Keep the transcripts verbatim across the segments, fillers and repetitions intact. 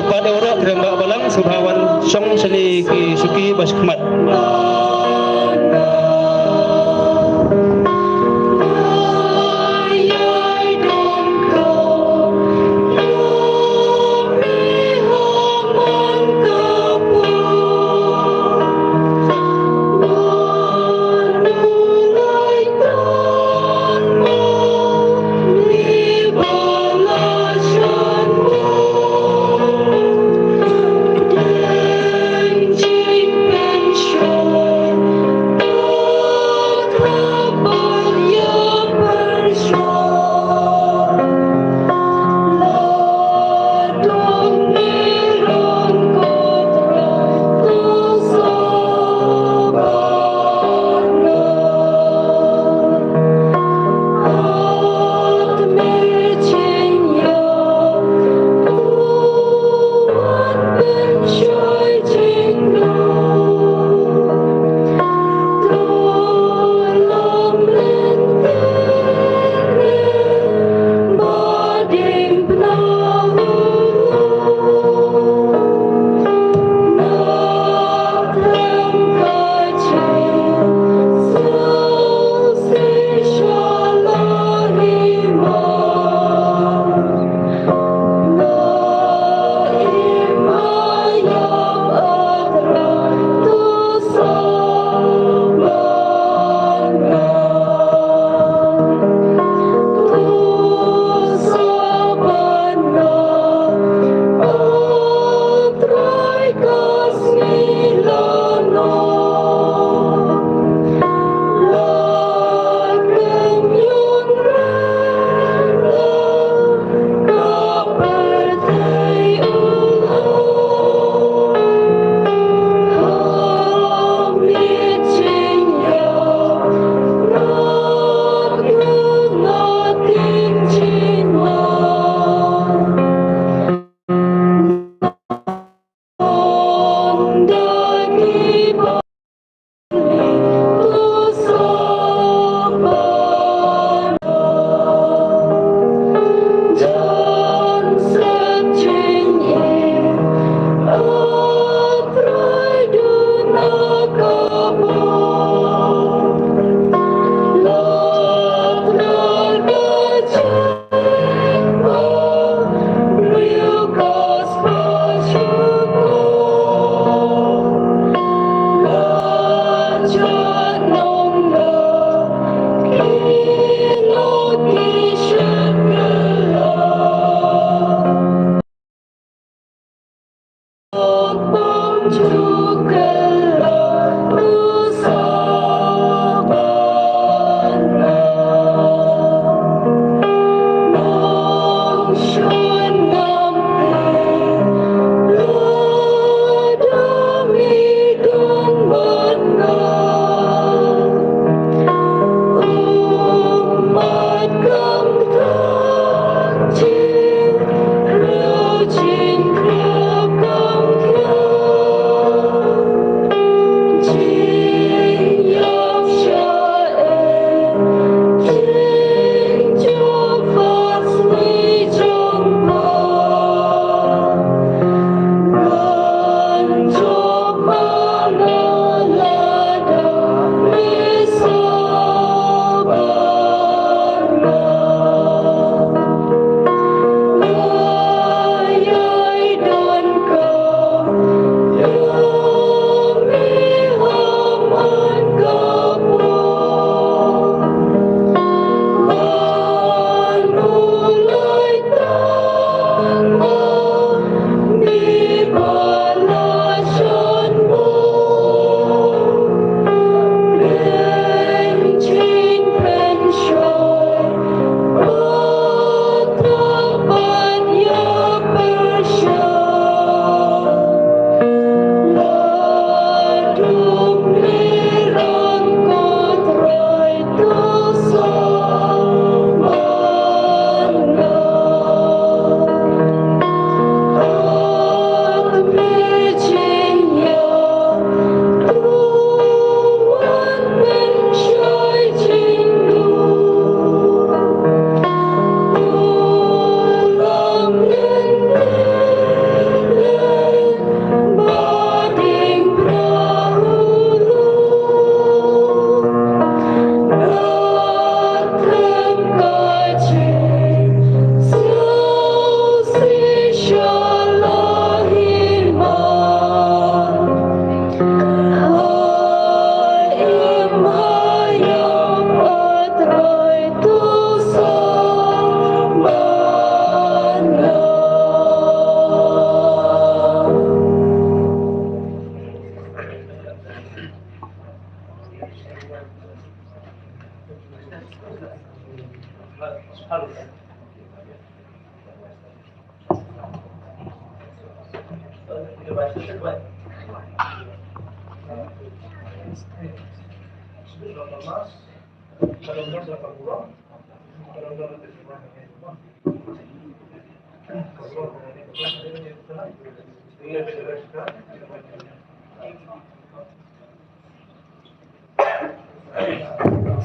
Pat ïa waroh ki rangbah balang sngewbha wan shong shane ki shuki ba shakhmat.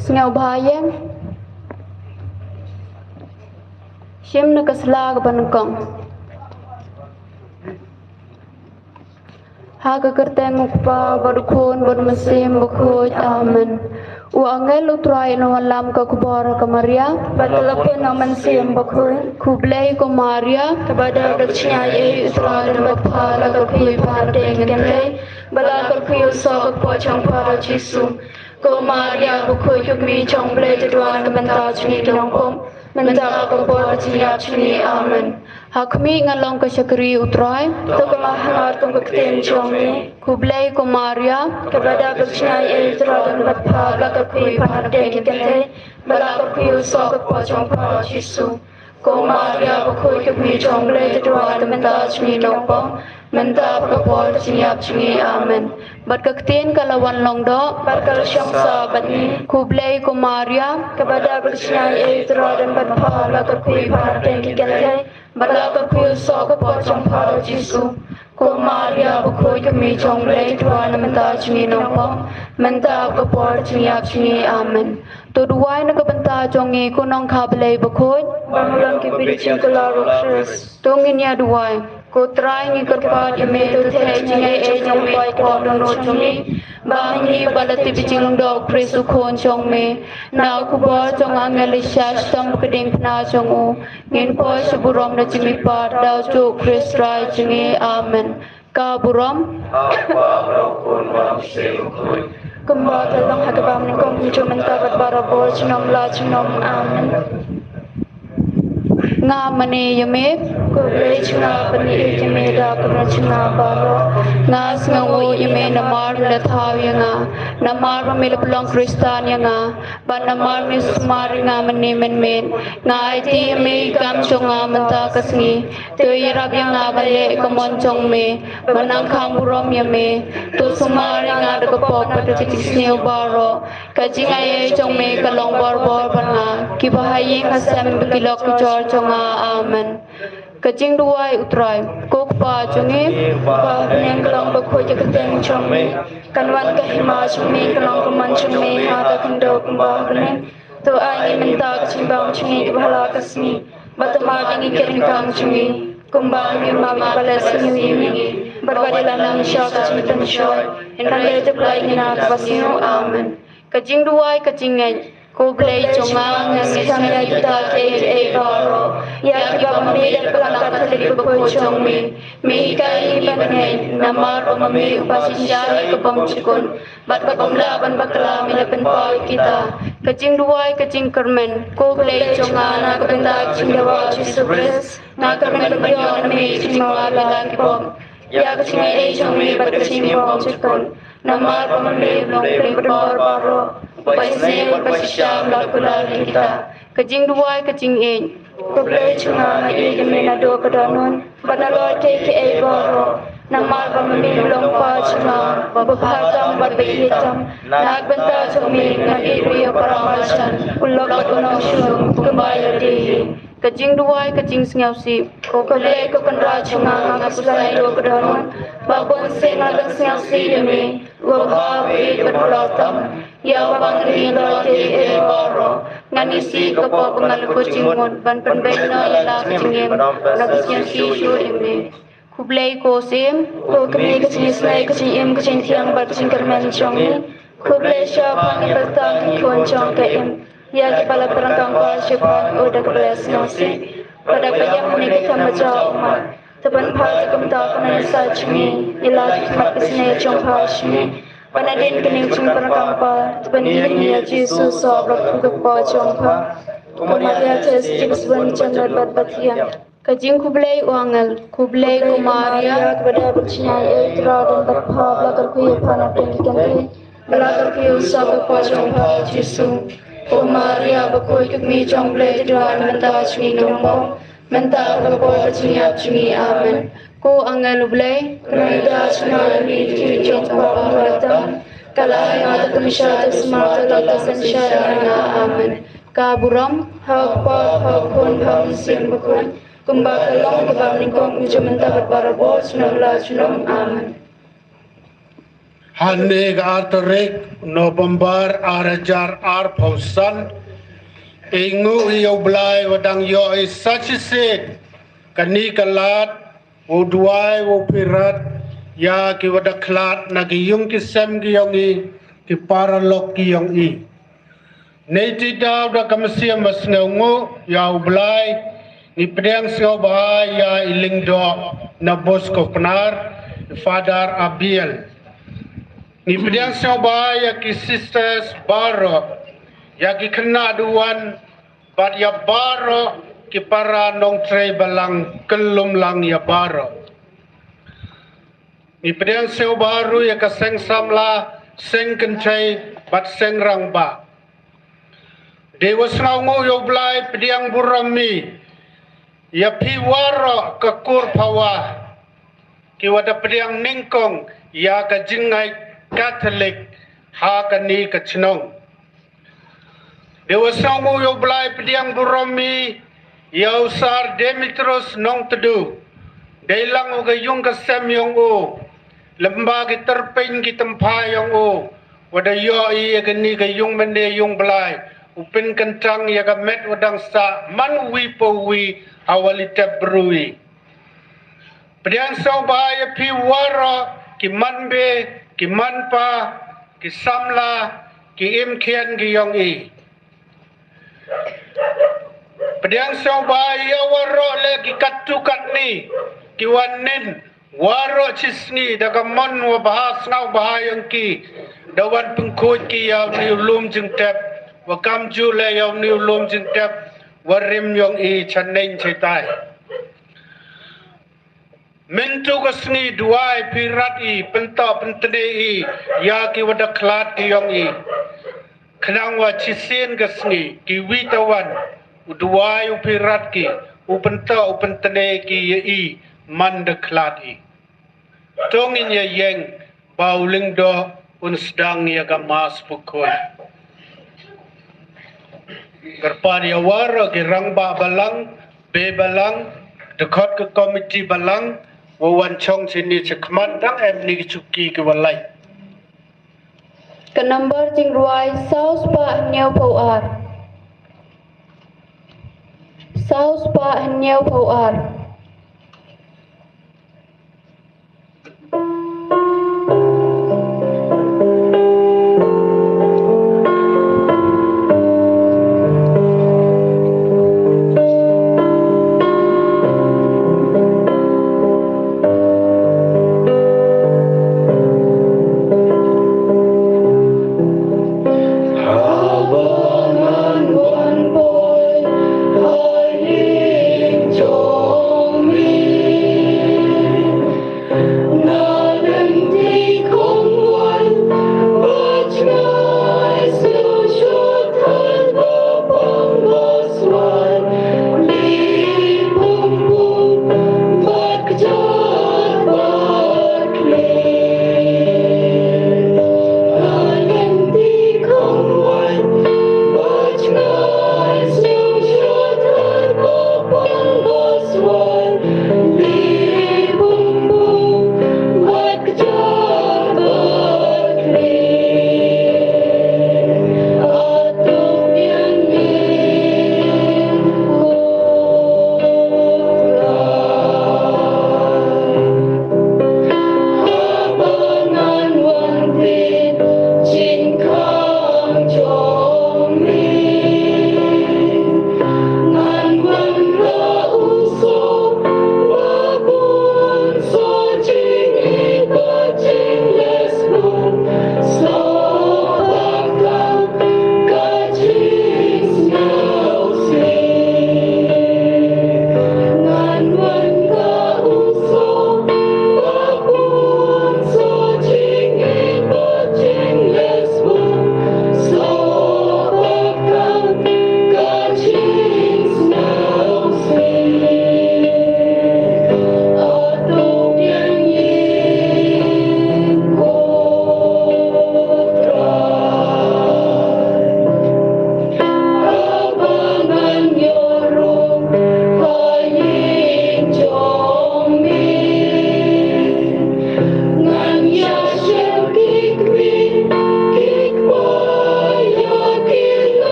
Sngewbha ïeng. Shim na ka sla kaba nyngkong. Ha ka kyrteng u Kpa bad u Khun bad u Mynsiem Bakhuid. Amen. U angel u Trai u la wanlam ka khubor ha ka Maria. Bad ka la pun na u Mynsiem Bakhuid. Khublei ko Maria. Kaba dap da ka jingaiei, u Trai u don bad pha, la ka kyrkhu ïa pha hapdeng ki kynthei, bad la ka kyrkhu ïa u soh ka kpoh jong pha u Jisu. Ko Maria bakhuid, ko kmie jong u Blei, to duwai na ka bynta jong ngi ki nongpop, mynta bad ka por ka jingïap jong ngi. Amen. Ha khmih, nga long ka shakri u Trai. To kumta ha nga kum ka ktien jong me. Khublei ko Maria. Kaba dap da ka jingaiei, u Trai u don bad pha, la ka kyrkhu ïa pha hapdeng ki kynthei, bad la ka kyrkhu ïa u soh ka kpoh jong pha u Jisu. Ko Maria bakhuid, ko kmie jong u Blei, to duwai na ka bynta jong ngi ki nongpop, mynta bad ka por ka jingïap jong ngi. Amen. Bad ka ktien ka la wan long doh. Bad ka la shong sah bad ngi. Khublei ko Maria. Kaba dap da ka jingaiei, u Trai u don bad pha, la ka kyrkhu ïa pha hapdeng ki kynthei, bad la ka kyrkhu ïa u soh ka kpoh jong pha u Jisu. Ko Maria bakhuid, ko kmie jong u Blei, to duwai na ka bynta jong ngi ki nongpop, mynta bad ka por ka jingïap jong ngi. Amen. To duwai na ka bynta jong ngi, ko nongkha Blei bakhuid. Ba ngi long kiba bit jingkular u Khrist. To ngin ïa duwai. Ko Trai, ngi kyrpad ïa me, to theh ïa ka jingaiei jong me ha ka dohnud jong ngi, ba ma ngi, ba la tip ïa ka jingdon u Khrist u Khun jong me. Na ka khubor jong u angel, leit sha shitom ka diengphna jong u, ngin poi sha burom na ka jingmihpat, da u Jisu Khrist u Trai jong ngi. Amen. Ka burom. Ha u Kpa, ha u Khun, ha u Mynsiem Bakhuid. Kumba ka long ha kaba nyngkong, kumjuh mynta bad barabor, junom la junom. Amen. Nga mane ïa me. Ko Blei jong nga, pynïaid ïa me da ka dohnud jong nga baroh. Nga sngewnguh ïa me namar me la thaw ïa nga, namar ba me la pynlong Khristan ïa nga, bad namar me sumar ïa nga mynne mynmiet. Nga aiti ïa me ïa ka kam jong nga mynta ka sngi. To ïarap ïa nga ban leh ïa ka mon jong me, ban nang khang burom ïa me. To sumar ïa nga da ka pop bad ka jingsniew baroh. Ka jingaiei jong me ka long barabor bad nga. Kiba ha ïing ha sem bad ki lok ki jor jong nga. Amen. Ka jingduwai u Trai. Ko Kpa jong ngi, uba ha bneng, ka long bakhuid ïa ka kyrteng jong me. Kan wan ka hima jong me, kan long ka mon jong me ha ka khyndew kumba ha bneng. To ai ngi mynta ka jingbam jong ngi kaba ha la ka sngi. Bad to map ïa ngi ki ryngkang jong ngi, kumba ngi map ïa kiba leh sniew ïa ngi. Bad wat ïalam ngi sha ka jingpynshoi, hynrei to pynlait ngi na kaba sniew. Amen. Ka jingduwai ka jingngeit. Ko Blei jong nga, nga ngeit skhem ïa kita kiei kiei baroh, ïa kiba ma me da ka Balang Katholik bakhuid jong me, me hikai ngi ban ngeit, namar ba ma me uba shisha ïa ka bymjukut bad ka bymlah ban bakla me la pynpaw ïa kita. Ka jingduwai ka jingkyrmen. Ko Blei jong nga, na ka bynta ka jingdawa u Jisu Khrist, nga kyrmen ban ïoh na me ka jingmap ïa la ki pop, ïa ka jingaiei jong me bad ka jingbymjukut. Namar ba ma me u long u Blei badonbor baroh, uba isynei bad uba shisha, me la kular ïa kita. Ka jingduwai ka jingïeit. Ko Blei jong nga, nga ïeit ïa me naduh ka dohnud bad nalor kiei kiei baroh, namar ba ma me u long u Kpa jong nga, uba bha tam bad uba ïeit tam. Na ka bynta jong me nga ïeit ruh ïa u para marjan, u lok bad u nongshun, kumba ïa lade hi. Ka jingduwai ka jingsngewsih. Ko Blei, ko Kynrad jong nga, nga khuslai naduh ka dohnud ba bunsien nga dang sngewsih ïa me, uba bha, uba ïeit bad uba lor tam. Ïa uba ngi ïeit lor kiei kiei baroh, ngan isih ka pop ba nga la kut jingmut ban pynbeit noh ïa la ka jingim, ban ym sngewsih shuh ïa me. Khublei ko Syiem. Ko kmie ka jingisynei, ka jingim, ka jingthiang bad ka jingkyrmen jong ngi. Khublei shaphang ïa ki khynnah ki khun jong ka Im, ïa kiba la pynryngkang paw shaphang u da kaba la sngewsih bad da kaba ïeng ha kane ka thma ba jaw ummat. To pynphai kumta ka nongïasaid jong ngi ïa la ki khmat ki snei jong pha sha ngi. Bad nadien kane ka jingpynryngkang paw, to pyni ïa ngi ïa u Jisu, u soh bad u kpoh jong pha. Ko Maria, to ïeit ïa ngi kiba sngewbha ïa ka jingim bad bad ïa Ka jingkhublei u angel. Khublei ko Maria, kaba dap da ka jingaiei, u Trai u don bad pha, ba la kyrkhu ïa pha na pdeng ki kynthei, ba la kyrkhu ïa u soh ka kpoh jong pha u Jisu. Ko Maria bakhuid, ko kmie jong u Blei, to duwai na ka bynta jong ngi ki nongpop, mynta bad ka por ka jingïap jong ngi. Amen. Ko angel U Blei, kane da sna ni ki jong pa ba tam, ka la nga ta kumsha ta sma ta la ta sna sha nga. Amen. Ka burom, ha u Kpa, ha u Khun, ha u Mynsiem Bakhuid, kumba ka long kaba nyngkong, mynta bad barabor, sna la sna. Amen. Hane ka ar tarik November ar hajar arphew san, i nguh ïa U Blai wa dang ïoh i sa shisien kane ka lad, u duwai u phirat ïa ki wa da khlad na ki ïung ki sem ki ïong i, ki paralok ki ïong i. Nei ti daw da ka mynsiem ba sngewnguh ïa U Blai, ngi pdiang sngewbha ïa i lyngdoh na Bosco Pnar, Father Abiel. Ngi pdiang sngewbha ïa ki sisters baroh, ïa ki khynnah duwan, bad ïa baroh ki para nongtrei balang, kyllum lang ïa baroh. Ngi pdiang sngewbha ruh ïa ka seng samla, seng kynthei, bad seng rangbah. Dei wa sngewnguh ïa U Blai, pdiang burom ïa phi waroh ka kur pawa, ki wa da pdiang nyngkong ïa ka jingngeit Katholik ha kane ka chnong. Dei wa sngewnguh ïa U Blai, pdiang burom ïa u Sar Demetrius Nongtdu. Dei lang u ka ïung ka sem ïong u, lymba ki tyrpeng ki tympha ïong u, wa da ïoh i ïa kane ka ïung mane ïung blai, u pynkyntang ïa ka met wa dang sah man u wi pa u wi, ha wa li tep bru i. Pdiang sngewbha ïa phi waroh ki manbei, ki manpa, ki samla, ki imkhian ki ïong i. Pdiang sngewbha ïa waroh leh ki katto katne, ki wan nin waroh chi sngi da ka mon wa bha sngewbha ïong ki, da wan pynkhuid ki ïa une u lum jingtep, wa kamjooh leh ïa une u lum jingtep, wa rim ïong i chaneng chitai. Mynta ka sngi duwai phirat i, pynta pyntne i ïa ki wa da khlad ki ïong i. Khnang wa chisien ka sngi ki wi tawan, u duwai u phirat ki, u pynta u pyntne ki ïa i man da khlad i. To ngin ïa ïeng ba u lyngdoh un sdang ïa ka Mass Bakhuid. Kyrpad ïa waroh ki rangbah balang, bei balang, dkhot ka komiti balang, wa wan chong chini chakhmat dang em ni ki chuki ki walai. Ka number jingrwai saw spah hynñiew phew ar. Saw spah hynñiew phew ar.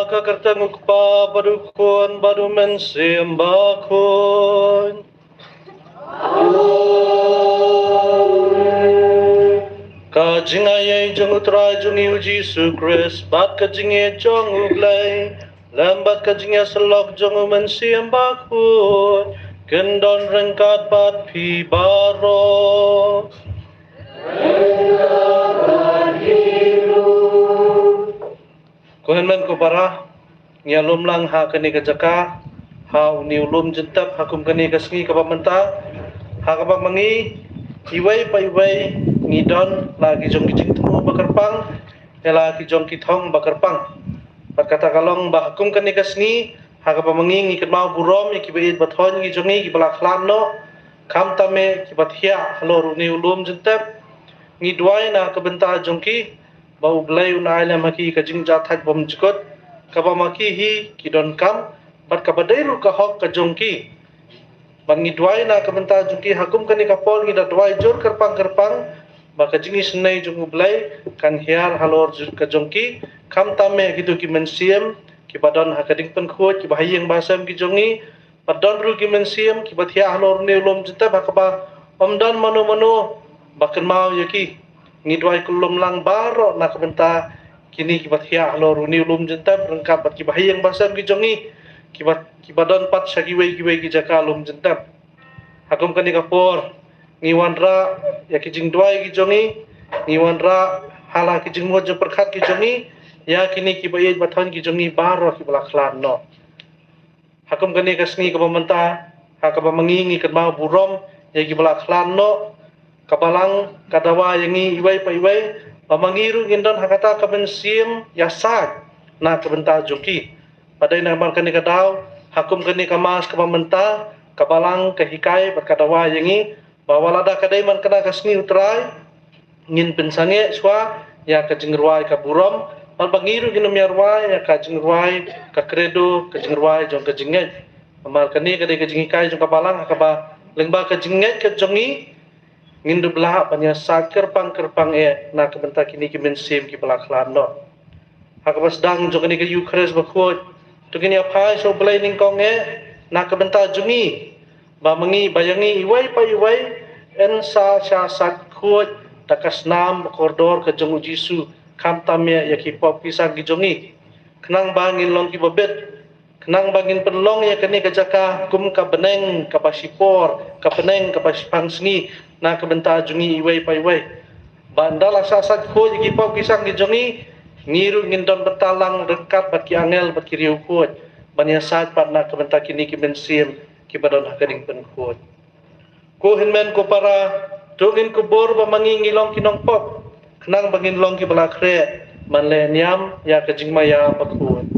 Ka kyrteng u Kpa bad u Khun bad u Mynsiem Bakhuid. Ka jingaiei jong u Trai jong ngi u Jisu Khrist bad ka jingïeit jong u Blei lem bad ka jingïasyllok jong u Mynsiem Bakhuid kin don ryngkat bad phi baroh. Ko hynmen ko para, ngi ïa lum lang ha kane ka jaka ha une u lum jingtep ha kum kane ka sngi kaba mynta, ha kaba ma ngi iwei pa iwei ngi don la ki jong ki jingthmu ba kyrpang, ïa la ki jong ki thong ba kyrpang. Bad kata ka long ba ha kum kane ka sngi ha kaba ma ngi ngi kynmaw burom ïa kiba ïeit ba thoiñ ki jong ngi kiba la khlad noh, khamtam eh kiba thiah halor une u lum jingtep. Ngi duwai na ka bynta jong ki ba u Blei un ai lem ha ki ka jingjahthait bymjukut kaba ma ki hi ki donkam bad kaba dei ruh ka hok ka jong ki. Bad ngi duwai na ka bynta jong ki ha kum kane ka por ngi da duwai jur kyrpang kyrpang ba ka jingisynei jong u Blei kan hiar halor ka jong ki, khamtam eh kito ki mynsiem kiba don ha ka diengpynkhuid kiba ha ïing ba sem ki jong ngi, ba don ruh ki mynsiem kiba thiah halor une u lum jingtep ha kaba ym don mano mano ba kynmaw ïa ki. Ngi duwai kyllum lang baroh na ka bynta kine kiba thiah halor une u lum jingtep ryngkat bad kiba ha ïing ba sem ki jong ngi, kiba kiba don pat sha kiwei kiwei ki jaka lum jingtep. Ha kum kane ka por ngi wanrah ïa ki jingduwai ki jong ngi, ngi wanrah ha la ki jingmut jingpyrkhat ki jong ngi ïa kine kiba ïeit ba thoiñ ki jong ngi baroh kiba la khlad noh. Ha kum kane ka sngi kaba mynta ha kaba ma ngi ngi kynmaw burom ïa kiba la khlad noh, ka Balang ka dawa ïa ngi iwei pa iwei ba ma ngi ruh ngin don ha kata ka mynsiem ïasaid na ka bynta jong ki. Ba dei namar kane ka daw ha kum kane ka Mass kaba mynta ka Balang ka hikai bad ka dawa ïa ngi ba wat lada ka dei man kane ka sngi u Trai ngin pynsangeh shuwa ïa ka jingrwai ka burom, bad ba ngi ruh ngin ym ïa rwai ïa ka jingrwai ka Credo, ka jingrwai jong ka jingngeit. Namar kane ka dei ka jinghikai jong ka Balang ha kaba lyngba ka jingngeit ka jong ngi ngin dup lah ban ïasaid kyrpang kyrpang eh na ka bynta kine ki mynsiem kiba la khlad noh. Ha kaba sdang jong kane ka Ïukharist bakhuid, to ngin ïa phai sha u Blei nyngkong eh na ka bynta jong ngi, ba ma ngi ba ïa ngi iwei pa iwei yn sa shah sait khuid da ka snam ba kordor ka jong u Jisu, khamtam eh ïa ki pop ki sang ki jong ngi, khnang ba ngin long kiba bit, khnang ba ngin pynlong ïa kane ka jaka kum ka bneng kaba shipor, ka bneng kaba shiphang sngi na ka bynta jong ngi iwei pa iwei. Ba ynda la shah sait khuid ïa ki pop ki sang ki jong ngi, ngi ruh ngin don bynta lang ryngkat bad ki angel bad ki riewkhuid ban ïasaid pat na ka bynta kine ki mynsiem kiba don ha ka diengpynkhuid. Ko hynmen ko para, to ngin kubur ba ma ngi ngi long ki nongpop, khnang ba ngin long kiba la khreh ban leh niam ïa ka jingmaïa bakhuid.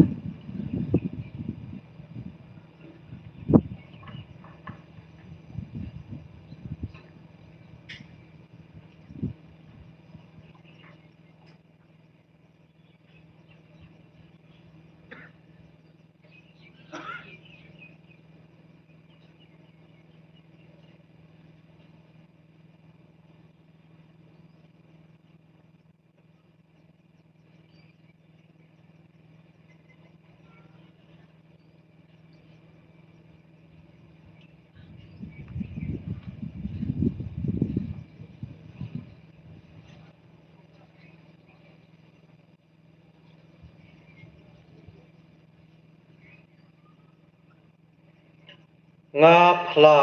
Nga phla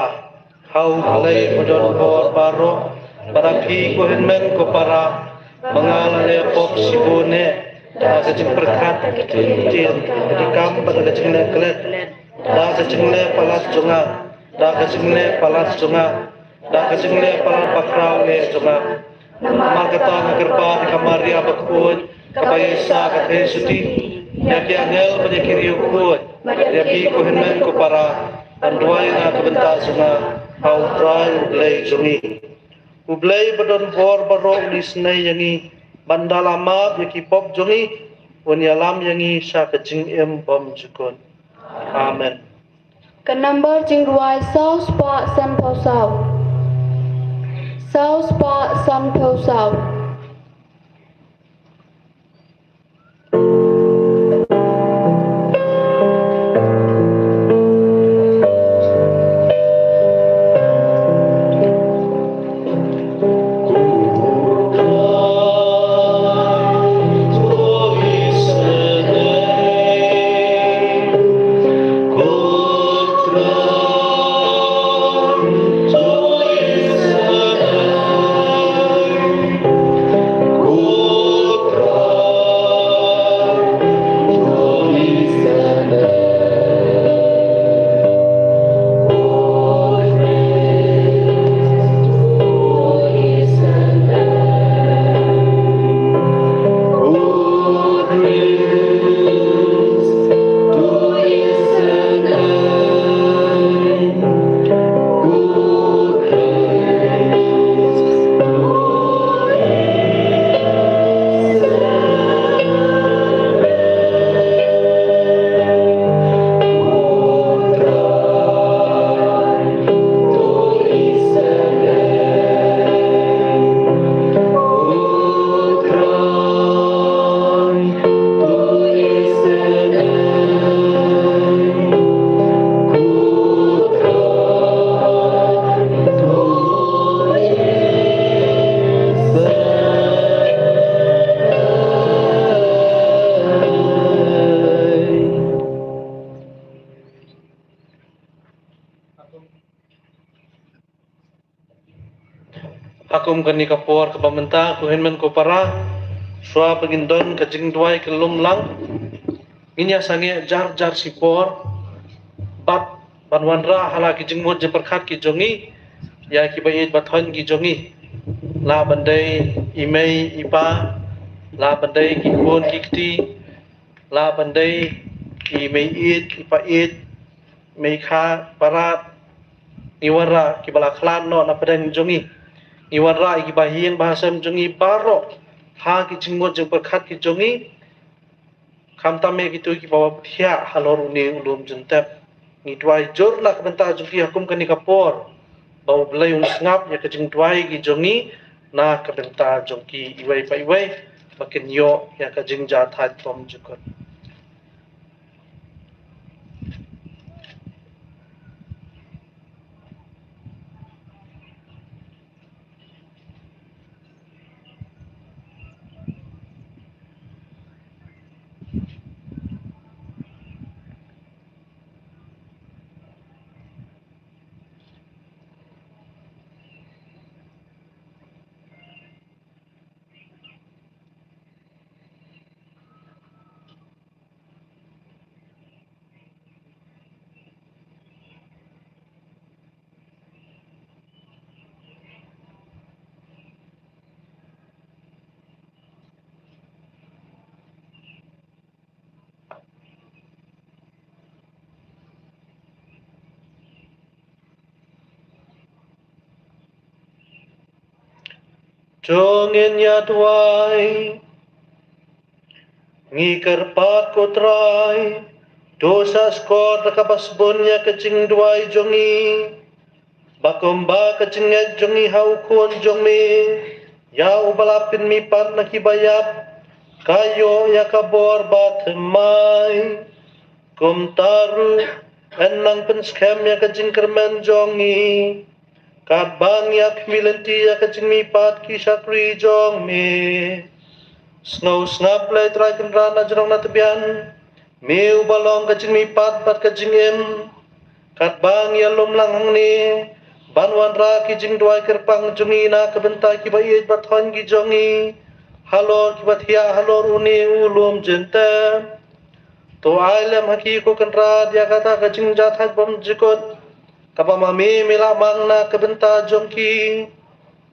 ha U Blei badonbor baroh, bad ha phi ko hynmen ko para, ba nga la leh pop shibun eh, da ka jingpyrkhat, ka ktien, ka jingkam bad ka jingleh klet, da ka jingleh palat jong nga, da ka jingleh palat jong nga, da ka jingleh palat bakhraw eh jong nga. Namar kata nga kyrpad ïa ka Maria bakhuid, kaba ïaishah ka theisotti, ïa ki angel bad ïa ki riewkhuid, bad ïa phi ko hynmen ko para, ban duwai na ka bynta jong nga ha U Trai U Blei jong ngi. U Blei badonbor baroh un isynei ïa ngi, ban da la map ïa ki pop jong ngi, un ïalam ïa ngi sha ka jingim bymjukut. Amen. Ka number jingrwai saw spah sanphew saw. Saw spah sanphew saw. Kum kane ka por kaba mynta, ko hynmen ko para, shuwa ba ngin don ka jingduwai ka lum lang, ngin ïa sangeh jar jar shipor bad ban wanrah ha la ki jingmut jingpyrkhat ki jong ngi ïa ki ba ïeit ba thoiñ ki jong ngi, lah ban dei i mei i pa, lah ban dei ki khun ki kti, lah ban dei i mei ïeit i pa ïeit, mei kha, para. Ngi wanrah ki ba la khlad noh na pdeng jong ngi, ngi wanrah ki ba ha ïing ba ha sem jong ngi baroh ha ki jingmut jingpyrkhat ki jong ngi. Khamtam ïa kito ki ba thiah halor une u lum jingtep, ngi duwai jur na ka bynta jong ki ha kum kane ka por, ba U Blei un sngap ïa ka jingduwai ki jong ngi na ka bynta jong ki iwei pa iwei, ba kin ïoh ïa ka jingjahthait bymjukut. To ngin ïa duwai. Ngi kyrpad, ko Trai, to sa skhor da kaba sbun ïa ka jingduwai jong ngi, ba kumba ka jingngeit jong ngi ha u Khun jong me, ïa uba la pynmihpat na ki ba ïap, ka ïoh ïa ka bor bathymmai. Kumta ruh, yn nang pynskhem ïa ka jingkyrmen jong ngi, katba ngi ïa khmih lynti ïa ka jingmihpat ki shakri jong me. Sngewsngap, Blei Trai Kynrad na jrong na tbian, me uba long ka jingmihpat bad ka jingim. Katba ngi ïalum lang hangne ban wanrah ki jingduwai kyrpang jong ngi na ka bynta ki ba ïeit ba thoiñ ki jong ngi, halor ki ba thiah halor une u lum jingtep, to ai lem ha ki, ko Kynrad, ïa kata ka jingjahthait bymjukut kaba ma me me la mang na ka bynta jong ki.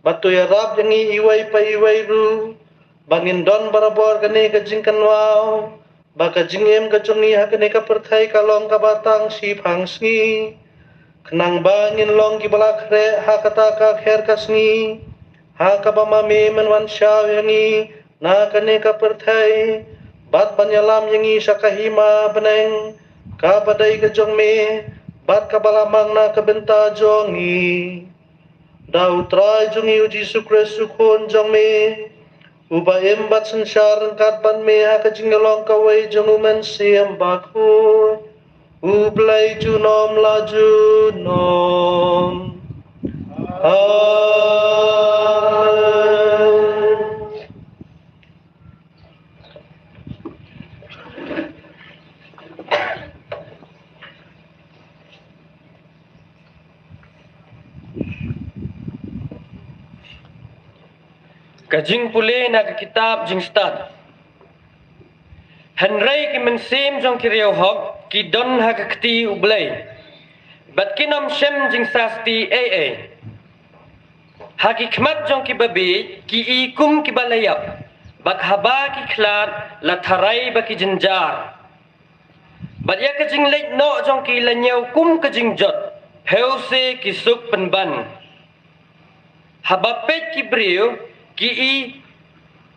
Bad to ïarap ïa ngi iwei pa iwei ruh, ba ngin don barabor kane ka jingkynmaw, ba ka jingim ka jong ngi ha kane ka pyrthei ka long kaba tang shiphang sngi, khnang ba ngin long ki ba la khreh ha kata ka kher ka sngi, ha kaba ma me men wan shaw ïa ngi na kane ka pyrthei, bad ban ïalam ïa ngi sha ka hima bneng, kaba dei ka jong me bad kaba la mang na ka bynta jong ngi. Da U Trai jong ngi U Jisu Khrist U Khun jong me, uba im bad synshar ryngkat bad me ha ka jingïalong kawei jong U Mynsiem Bakhuid, U Blei junom la junom. Amen. Ka jingpule na ka kitab Jingstad. Hynrei ki mynsiem jong ki riewhok ki don ha ka kti U Blei, bad kin ym shem jingsasti ei ei. Ha ki khmat jong ki babieit ki i kum ki ba la ïap, bad haba ki khlad la tharai ba ki jynjar. Bad ïa ka jingleit noh jong ki la ñiew kum ka jingjot, phewse ki suk pynban. Haba peit ki briew ki i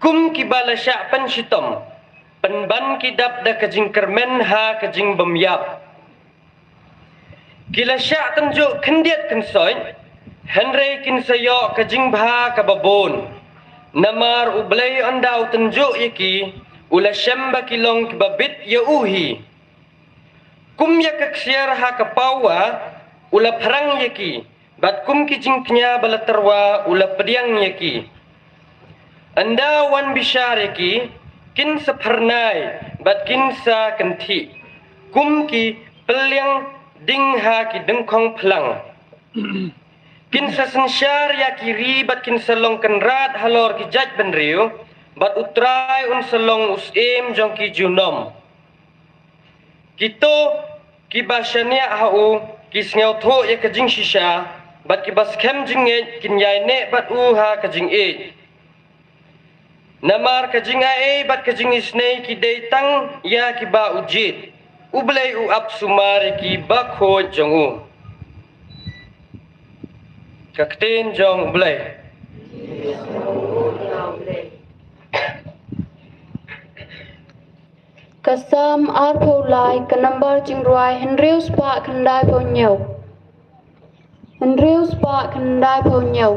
kum ki ba la shah pynshitom, pynban ki dap da ka jingkyrmen ha ka jingbymïap. Ki la shah tynjuh khyndiat khynsoit, hynrei kin sa ïoh ka jingbha kaba bun. Namar U Blei ynda u tynjuh ïa ki, u la shem ba ki long ki ba bit ïa u hi. Kum ïa ka ksiar ha ka pawa u la phrang ïa ki, bad kum ki jingkñia ba la tyrwa u la pdiang ïa ki. Ynda wan bishar ïa ki, kin sa phyrnai bad kin sa kynthih kum ki pylliang ding ha ki dyngkhong phlang. Kin sa synshar ïa ki ri bad kin sa long kynrad halor ki jaitbynriew, bad U Trai un sa long u syiem jong ki junom. Kito kiba shaniah ha u ki sngewthuh ïa ka jingshisha, bad kiba skhem jingngeit kin ïaineh bad u ha ka jingïeit. Namar ka jingai bad ka jingisynei ki dei tang ïa kiba u jied. U Blei u ap sumar ïa kiba khuid jong u. Ka ktien jong U Blei. Ka Salm arphew lai, ka nambar jingrwai hynriew spah khyndai phew hynñiew. Hynriew spah khyndai phew hynñiew.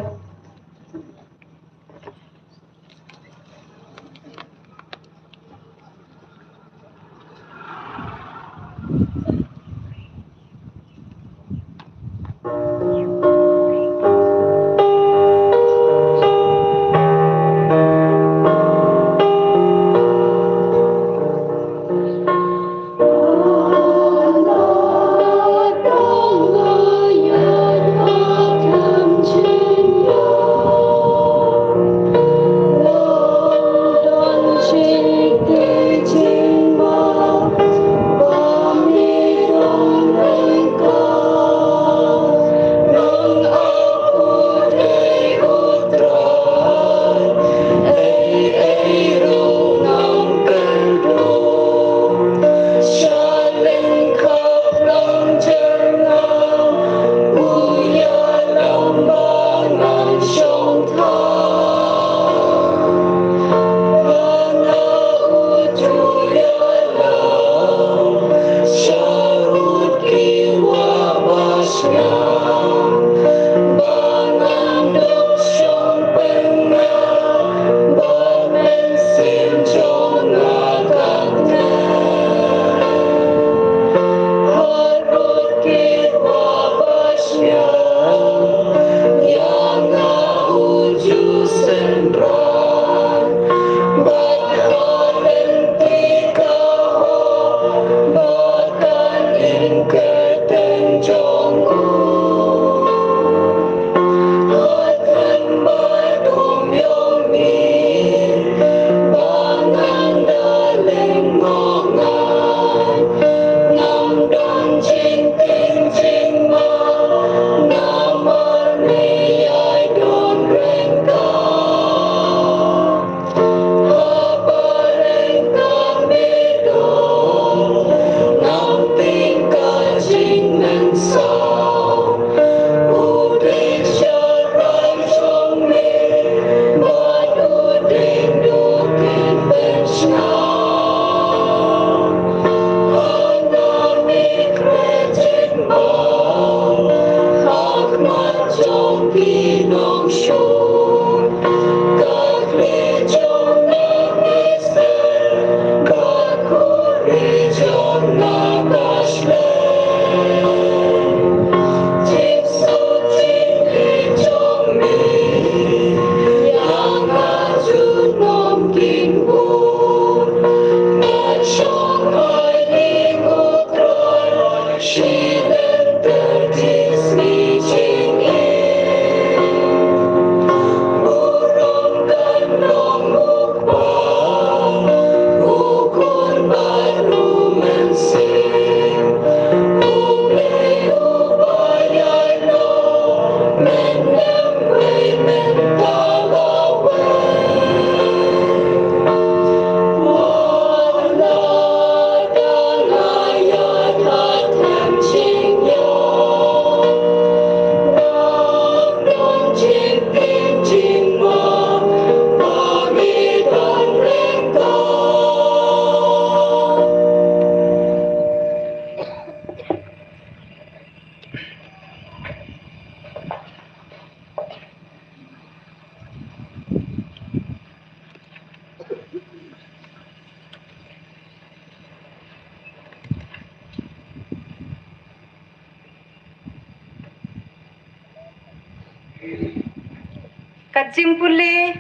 Ka jingpule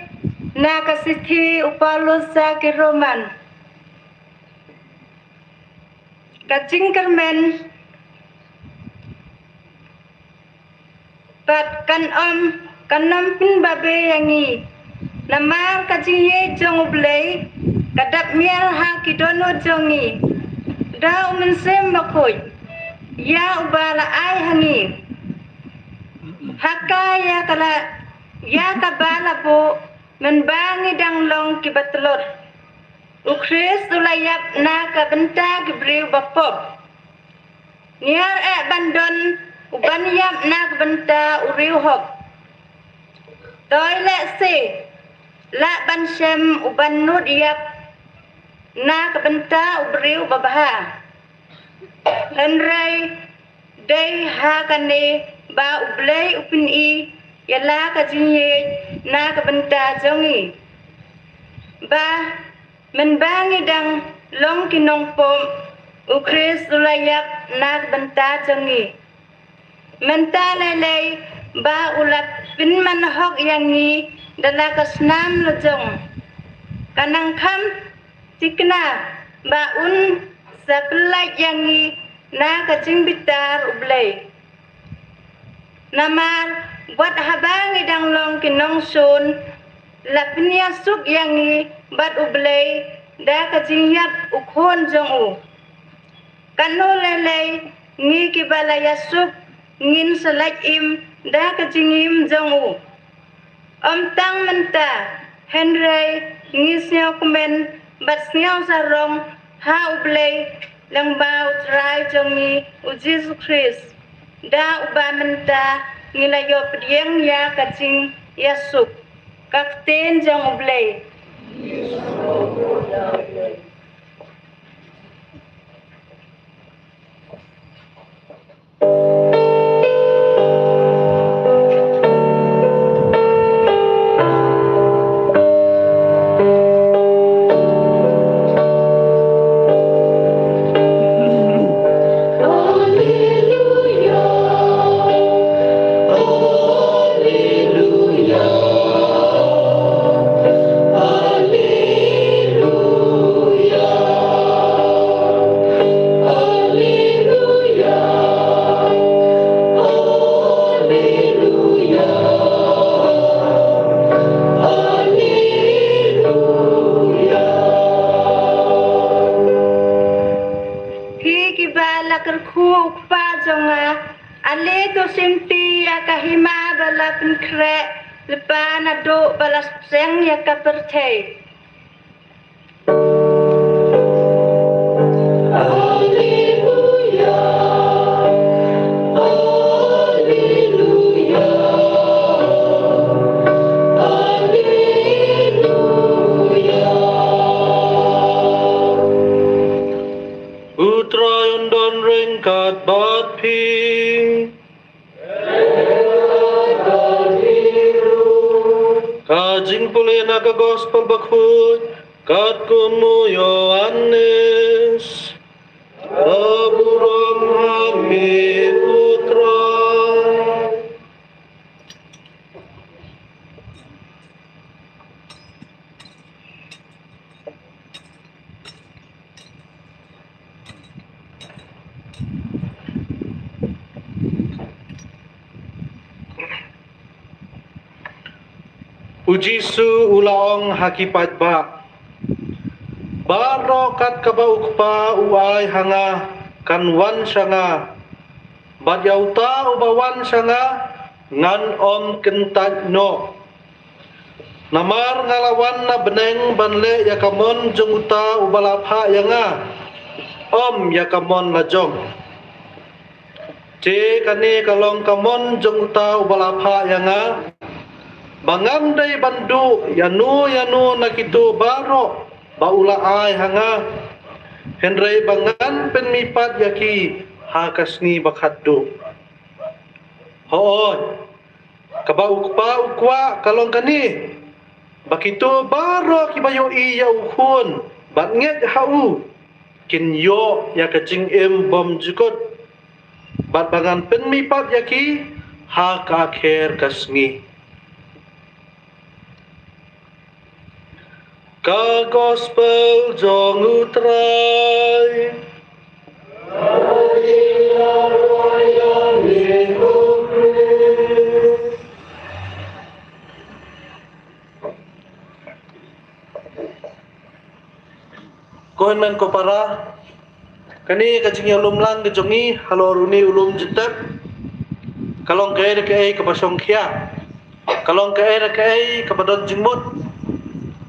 na ka shithi u Paulus sha ki Roman. Ka jingkyrmen. Bad kan ym, kan ym pynbabe ïa ngi. Namar ka jingïeit jong U Blei ka dap miar ha ki dohnud jong ngi da U Mynsiem Bakhuid, ïa uba la ai ha ngi ha ka ïa ka la, ïa kaba la buh mynba ngi dang long kiba tlot. U Khrist u la ïap na ka bynta ki briew ba pop. Ngi hap eh ban don u ban ïap na ka bynta u riewhok. Toi lehse lah ban shem u ban nud ïap na ka bynta u briew babha. Hynrei dei ha kane ba U Blei u pyni ïa la ka jingïeit na ka bynta jong ngi, ba mynba ngi dang long ki nongpop, U Khrist u la ïap na ka bynta jong ngi. Mynta lei lei ba u la pynman hok ïa ngi da la ka snam la jong, ka nang kham thikna ba un sa pyllait ïa ngi na ka jingbitar U Blei. Namar wat haba ngi dang long ki nongshun, la pynïasuk ïa ngi bad U Blei da ka jingïap u Khun jong u. Katno lei lei ngi kiba la ïasuk ngin sa lait im da ka jingim jong u. Ym tang mynta, hynrei ngi sngewkmen bad sngewsarong ha U Blei lyngba U Trai jong ngi U Jisu Khrist, da uba mynta ngi la ïoh pdiang ïa ka jingïasuk. Ka ktien jong U Blei. Phi kiba la kyrkhu u Kpa jong nga, ale to shimti ïa ka hima ba la pynkhreh lypa naduh ba la seng ïa ka pyrthei. U Trai un don ryngkat bad phi. Ka jingpule na ka Gospel Bakhuid katkum u Ïoannis. Ka burom ha me, U Trai. U Jisu u la ong ha ki paidbah, baroh kat kaba u Kpa u ai ha nga kan wan sha nga, bad ïa uta uba wan sha nga ngan ym kyntait noh. Namar nga la wan na bneng ban leh ïa ka mon jong uta uba la phah ïa nga, ym ïa ka mon la jong. Te kane ka long ka mon jong uta uba la phah ïa nga, ba ngam dei ban duh ïano ïano na kito baroh ba u la ai ha nga, hynrei ba ngan pynmihpat ïa ki ha ka sngi ba khatduh. Hooid, kaba u Kpa u kwah ka long kane, ba kito baroh kiba ïohi ïa u Khun bad ngeit ha u kin ïoh ïa ka jingim bymjukut, bad ba ngan pynmihpat ïa ki ha ka kher ka sngi. Ka Gospel jong u Trai. Ko hynmen ko para, kane ka jingïalum lang ka jong ngi halor une u lum jingtep ka long kaei re kaei kaba shongkhia, ka long kaei re kaei kaba don jingmut,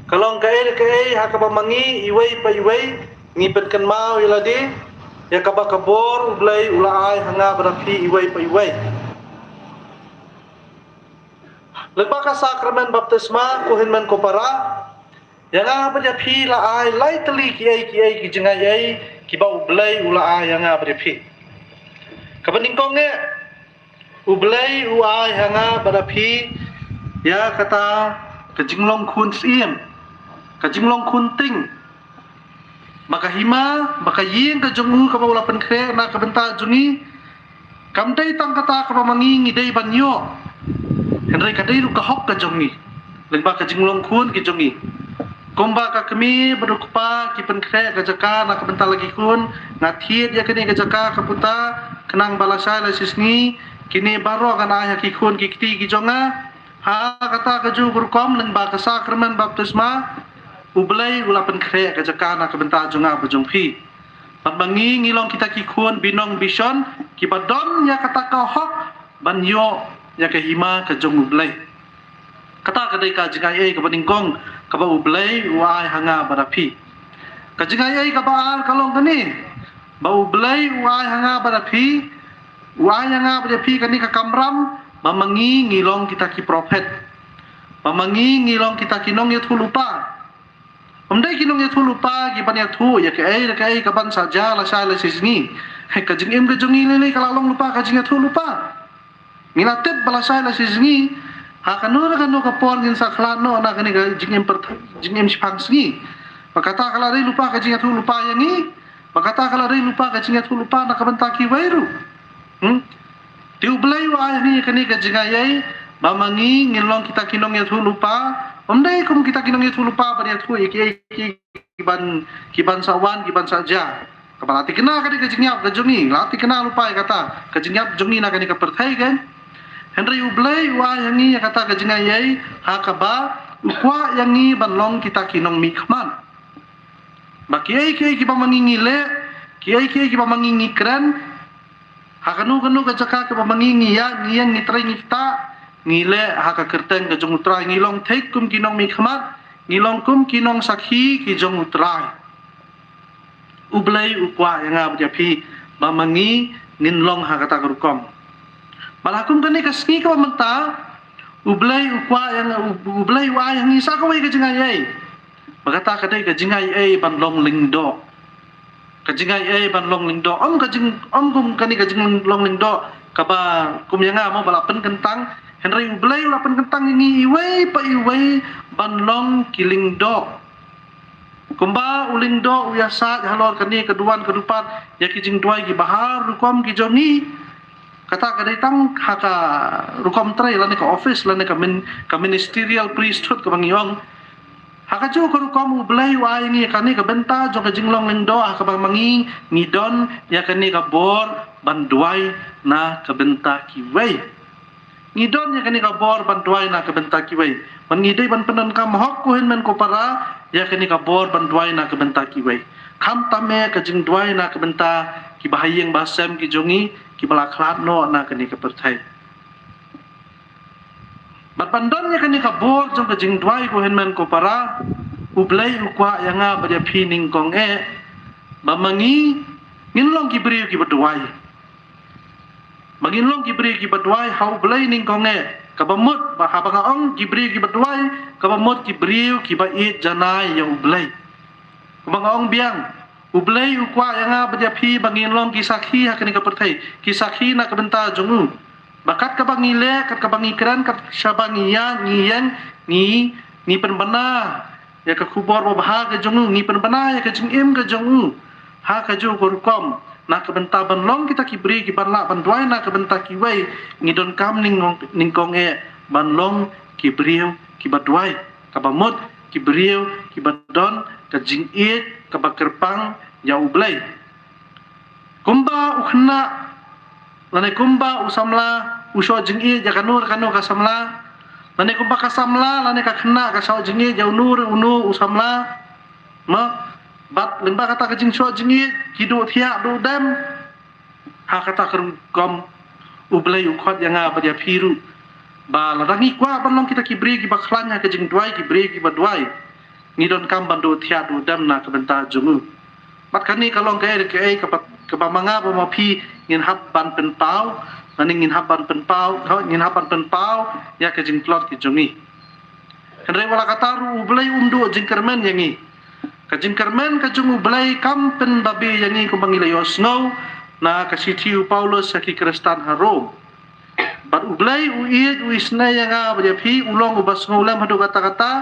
ka long kaei re kaei ha kaba ma ngi iwei pa iwei ngi pynkynmaw ïa lade ïa kaba ka bor U Blei u la ai ha nga bad ha phi iwei pa iwei. Lyngba ka sakramen baptisma, ko hynmen ko para, ïa nga bad ïa phi la ai lai tylli kiei kiei ki jingaiei kiba U Blei u la ai ha nga bad ïa phi. Kaba nyngkong eh, U Blei u ai ha nga bad ïa phi ïa kata ka jinglong khun syiem, ka jinglong khun ting, ba ka hima, ba ka ïing ka jong u kaba u la pynkhreh na ka bynta jong ngi, kam dei tang kata kaba ma ngi ngi dei ban ïoh, hynrei ka dei ruh ka hok ka jong ngi lyngba ka jinglong khun ki jong ngi. Kumba ka kmie bad u kpa ki pynkhreh ka jaka na ka bynta la ki khun, nga thied ïa kane ka jaka ka puta, khnang ba lashai lashisngi kine baroh ngan ai ha ki khun ki kti ki jong nga. Ha kata ka juh ka rukom, lyngba ka sakramen baptisma, U Blei u la pynkhreh ka jaka na ka bynta jong nga bad jong phi. Bad ma ngi ngi long kita ki khun binong bishon kiba don ïa kata ka hok ban ïoh ïa ka hima ka jong U Blei. Kata ka dei ka jingaiei kaba nyngkong kaba U Blei u ai ha nga bad ha phi. Ka jingaiei kaba ar ka long kane, ba U Blei u ai ha nga bad ha phi, u ai ha nga bad ha phi kane ka kamram ba ma ngi ngi long kita ki prophet, ba ma ngi ngi long kita ki nongïathuhlypa. Ym dei ki nongïathuhlypa kiban ïathuh ïa kaei re kaei kaban sa jia lashai lashisngi. Ka jingim ka jong ngi lei lei ka la long lypa ka jingïathuhlypa. Ngi la tip ba lashai lashisngi, ha kano re kano ka por ngin sa khlad noh na kane ka jingim pyrthei, jingim shiphangsngi. Ba kata ka la dei lypa ka jingïathuhlypa ïa ngi, ba kata ka la dei lypa ka jingïathuhlypa na ka bynta kiwei ruh. Hmm? Te U Blei u ai ha ngi kane ka jingaiei ba ma ngi ngin long kita ki nongïathuhlypa. Ym dei kum kita ki nongïathuhlypa ban ïathuh ïa kiei kiei kiban, kiban sa wan, kiban sa jia. Kaba la thikna ka dei ka jingïap ka jong ngi, la thikna lypa ïa kata ka jingïap jong ngi na kane ka pyrthei kan. Hynrei U Blei u ai ha ngi ïa kata ka jingaiei ha kaba u kwah ïa ngi ban long kita ki nongmihkhmat. Ba kiei kiei kiba ma ngi ngi leh, kiei kiei kiba ma ngi ngi kren, ha kano kano ka jaka kaba ma ngi ngi ïaid ngi ïeng ngi trei ngi ktah, ngi leh ha ka kyrteng ka jong U Trai, ngi long thik kum ki nongmihkhmat, ngi long kum ki nongsakhi ki jong U Trai. U Blei u kwah ïa nga bad ïa phi ba ma ngi ngin long ha kata ka rukom. Bad ha kum kane ka sngi kaba mynta, U Blei u kwah ïa nga, U Blei u ai ha ngi sa kawei ka jingaiei. Ba kata ka dei ka jingaiei ban long lyngdoh. Ka jingaiei ban long lyngdoh. Ym ka jing, ym kum kane ka jinglong lyngdoh kaba kum ïa nga mo ba la pynkyntang. Hynrei U Blei u la pynkyntang ïa ngi iwei pa iwei ban long ki lyngdoh. Kumba u lyngdoh u ïasaid halor kane ka duwan ka dupat ïa ki jingduwai kiba har rukom ki jong ngi. Kata ka dei tang ha ka rukom trei lane ka office lane ka min-, ka ministerial priesthood kaba ngi ong. Ha kajuh ka rukom U Blei u ai ngi kane ka bynta jong ka jinglong lyngdoh ha kaba ma ngi ngi don ïa kane ka bor ban duwai na ka bynta kiwei. Ngi don ïa kane ka bor ban duwai na ka bynta kiwei. Ban ngi dei ban pyndonkam hok ko hynmen ko para ïa kane ka bor ban duwai na ka bynta kiwei. Khamtam eh ka jingduwai na ka bynta kiba ha ïing ba ha sem ki jong ngi kiba la khlad noh na kane ka pyrthei. Bad ban don ïa kane ka bor jong ka jingduwai ko hynmen ko para, U Blei u kwah ïa nga bad ïa phi nyngkong eh ba ma ngi ngin long ki briew kiba duwai. Ba ngin long ki briew kiba duwai ha U Blei nyngkong eh. Kaba mut ba haba nga ong ki briew kiba duwai, kaba mut ki briew kiba ïeit janai ïa U Blei. Kaba nga ong biang, U Blei u kwah ïa nga bad ïa phi ba ngin long ki sakhi ha kane ka pyrthei, ki sakhi na ka bynta jong u. Ba kat kaba ngi leh, kat kaba ngi kren, kat shaba ngi ïaid ngi ïeng, ngi, ngi pynbna ïa ka khubor babha ka jong u, ngi pynbna ïa ka jingim ka jong u. Ha kajuh ka rukom, na ka bynta ban long kita ki briew kiban lah ban duwai na ka bynta kiwei, ngi donkam nyngkong, nyngkong eh ban long ki briew kiba duwai. Kaba mut ki briew kiba don ka jingïeit kaba kyrpang ïa U Blei. Kumba u khynnah lane kumba u samla u shoh jingïeit ïa kano re kano ka samla, lane kumba ka samla lane ka khynnah ka shoh jingïeit ïa uno re uno u samla. Ma, Bad lyngba kata ka jingshoh jingïeit, ki duh thiah duh dem. Ha kata ka rukom U Blei u khot ïa nga bad ïa phi ruh, ba lada ngi kwah ban long kita ki briew kiba khlaiñ ha ka jingduwai, ki briew kiba duwai, ngi donkam ban duh thiah duh dem na ka bynta jong u. Bad kane ka long kaei kaei kaba, kaba ma nga bad ma phi ngin hap ban pynpaw, lane ngin hap ban pynpaw, ngin hap ban pynpaw ïa ka jingtlot ka jong ngi. Hynrei wat la katta ruh U Blei um duh jingkyrmen ïa ngi. Ka jingkyrmen ka jong U Blei kam pynbabe ïa ngi kumba ngi la ïohsngew na ka shithi u Paulus sha ki Khristan ha Rom. Bad U Blei u ïeit, u isynei ïa nga bad ïa phi, u long uba sngewlem haduh katta katta,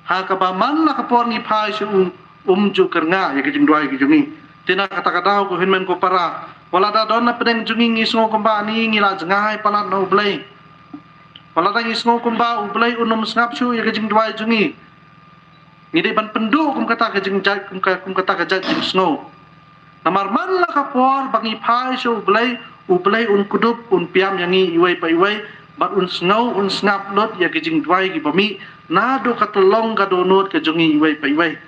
ha kaba man la ka por ngi phai sha u, um ju kyrngah ïa ka jingduwai ka jong ngi. Te na kata ka daw ko hynmen ko para, wat la da don na pdeng jong ngi ngi sngew kumba ngi, ngi la jngai palat na U Blei. Wat la da ngi sngew kumba U Blei un ym sngap shuh ïa ka jingduwai jong ngi, ngi dei ban pynduh kum kata ka jingjait, kum ka, kum kata ka jait jingsngew. Namar man la ka por ba ngi phai sha U Blei, U Blei un kdup, un pynïap ïa ngi iwei pa iwei, bad un sngew, un sngap lut ïa ka jingduwai kiba mih naduh ka tyllong ka dohnud ka jong ngi iwei pa iwei.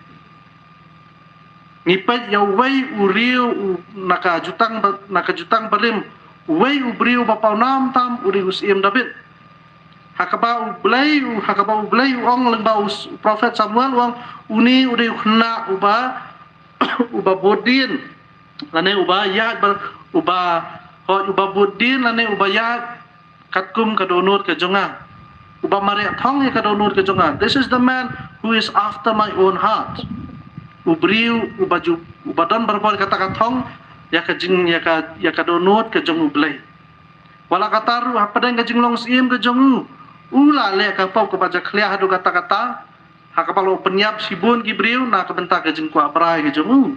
Ngi peit ïa uwei u briew u, na ka jutang ba, na ka jutang barim, uwei u briew ba pawnam tam u dei u Syiem David. Ha kaba U Blei u, ha kaba U Blei u ong lyngba u s-, u prophet Samuel u ong, une u dei u khynnah uba, uba bud dien, lane uba ïaid ba, uba, hooid, uba bud dien lane uba ïaid katkum ka dohnud ka jong nga, uba mareh thong ïa ka dohnud ka jong nga. This is the man who is after my own heart. U briew uba ju, uba don barabor kata ka thong ïa ka jing, ïa ka, ïa ka dohnud ka jong U Blei. Wat la katta ruh hapdeng ka jinglong syiem ka jong u, u la leh ka pop kaba jakhlia haduh katta katta, ha kaba la pynïap shibun ki briew na ka bynta ka jingkwah brai ka jong u.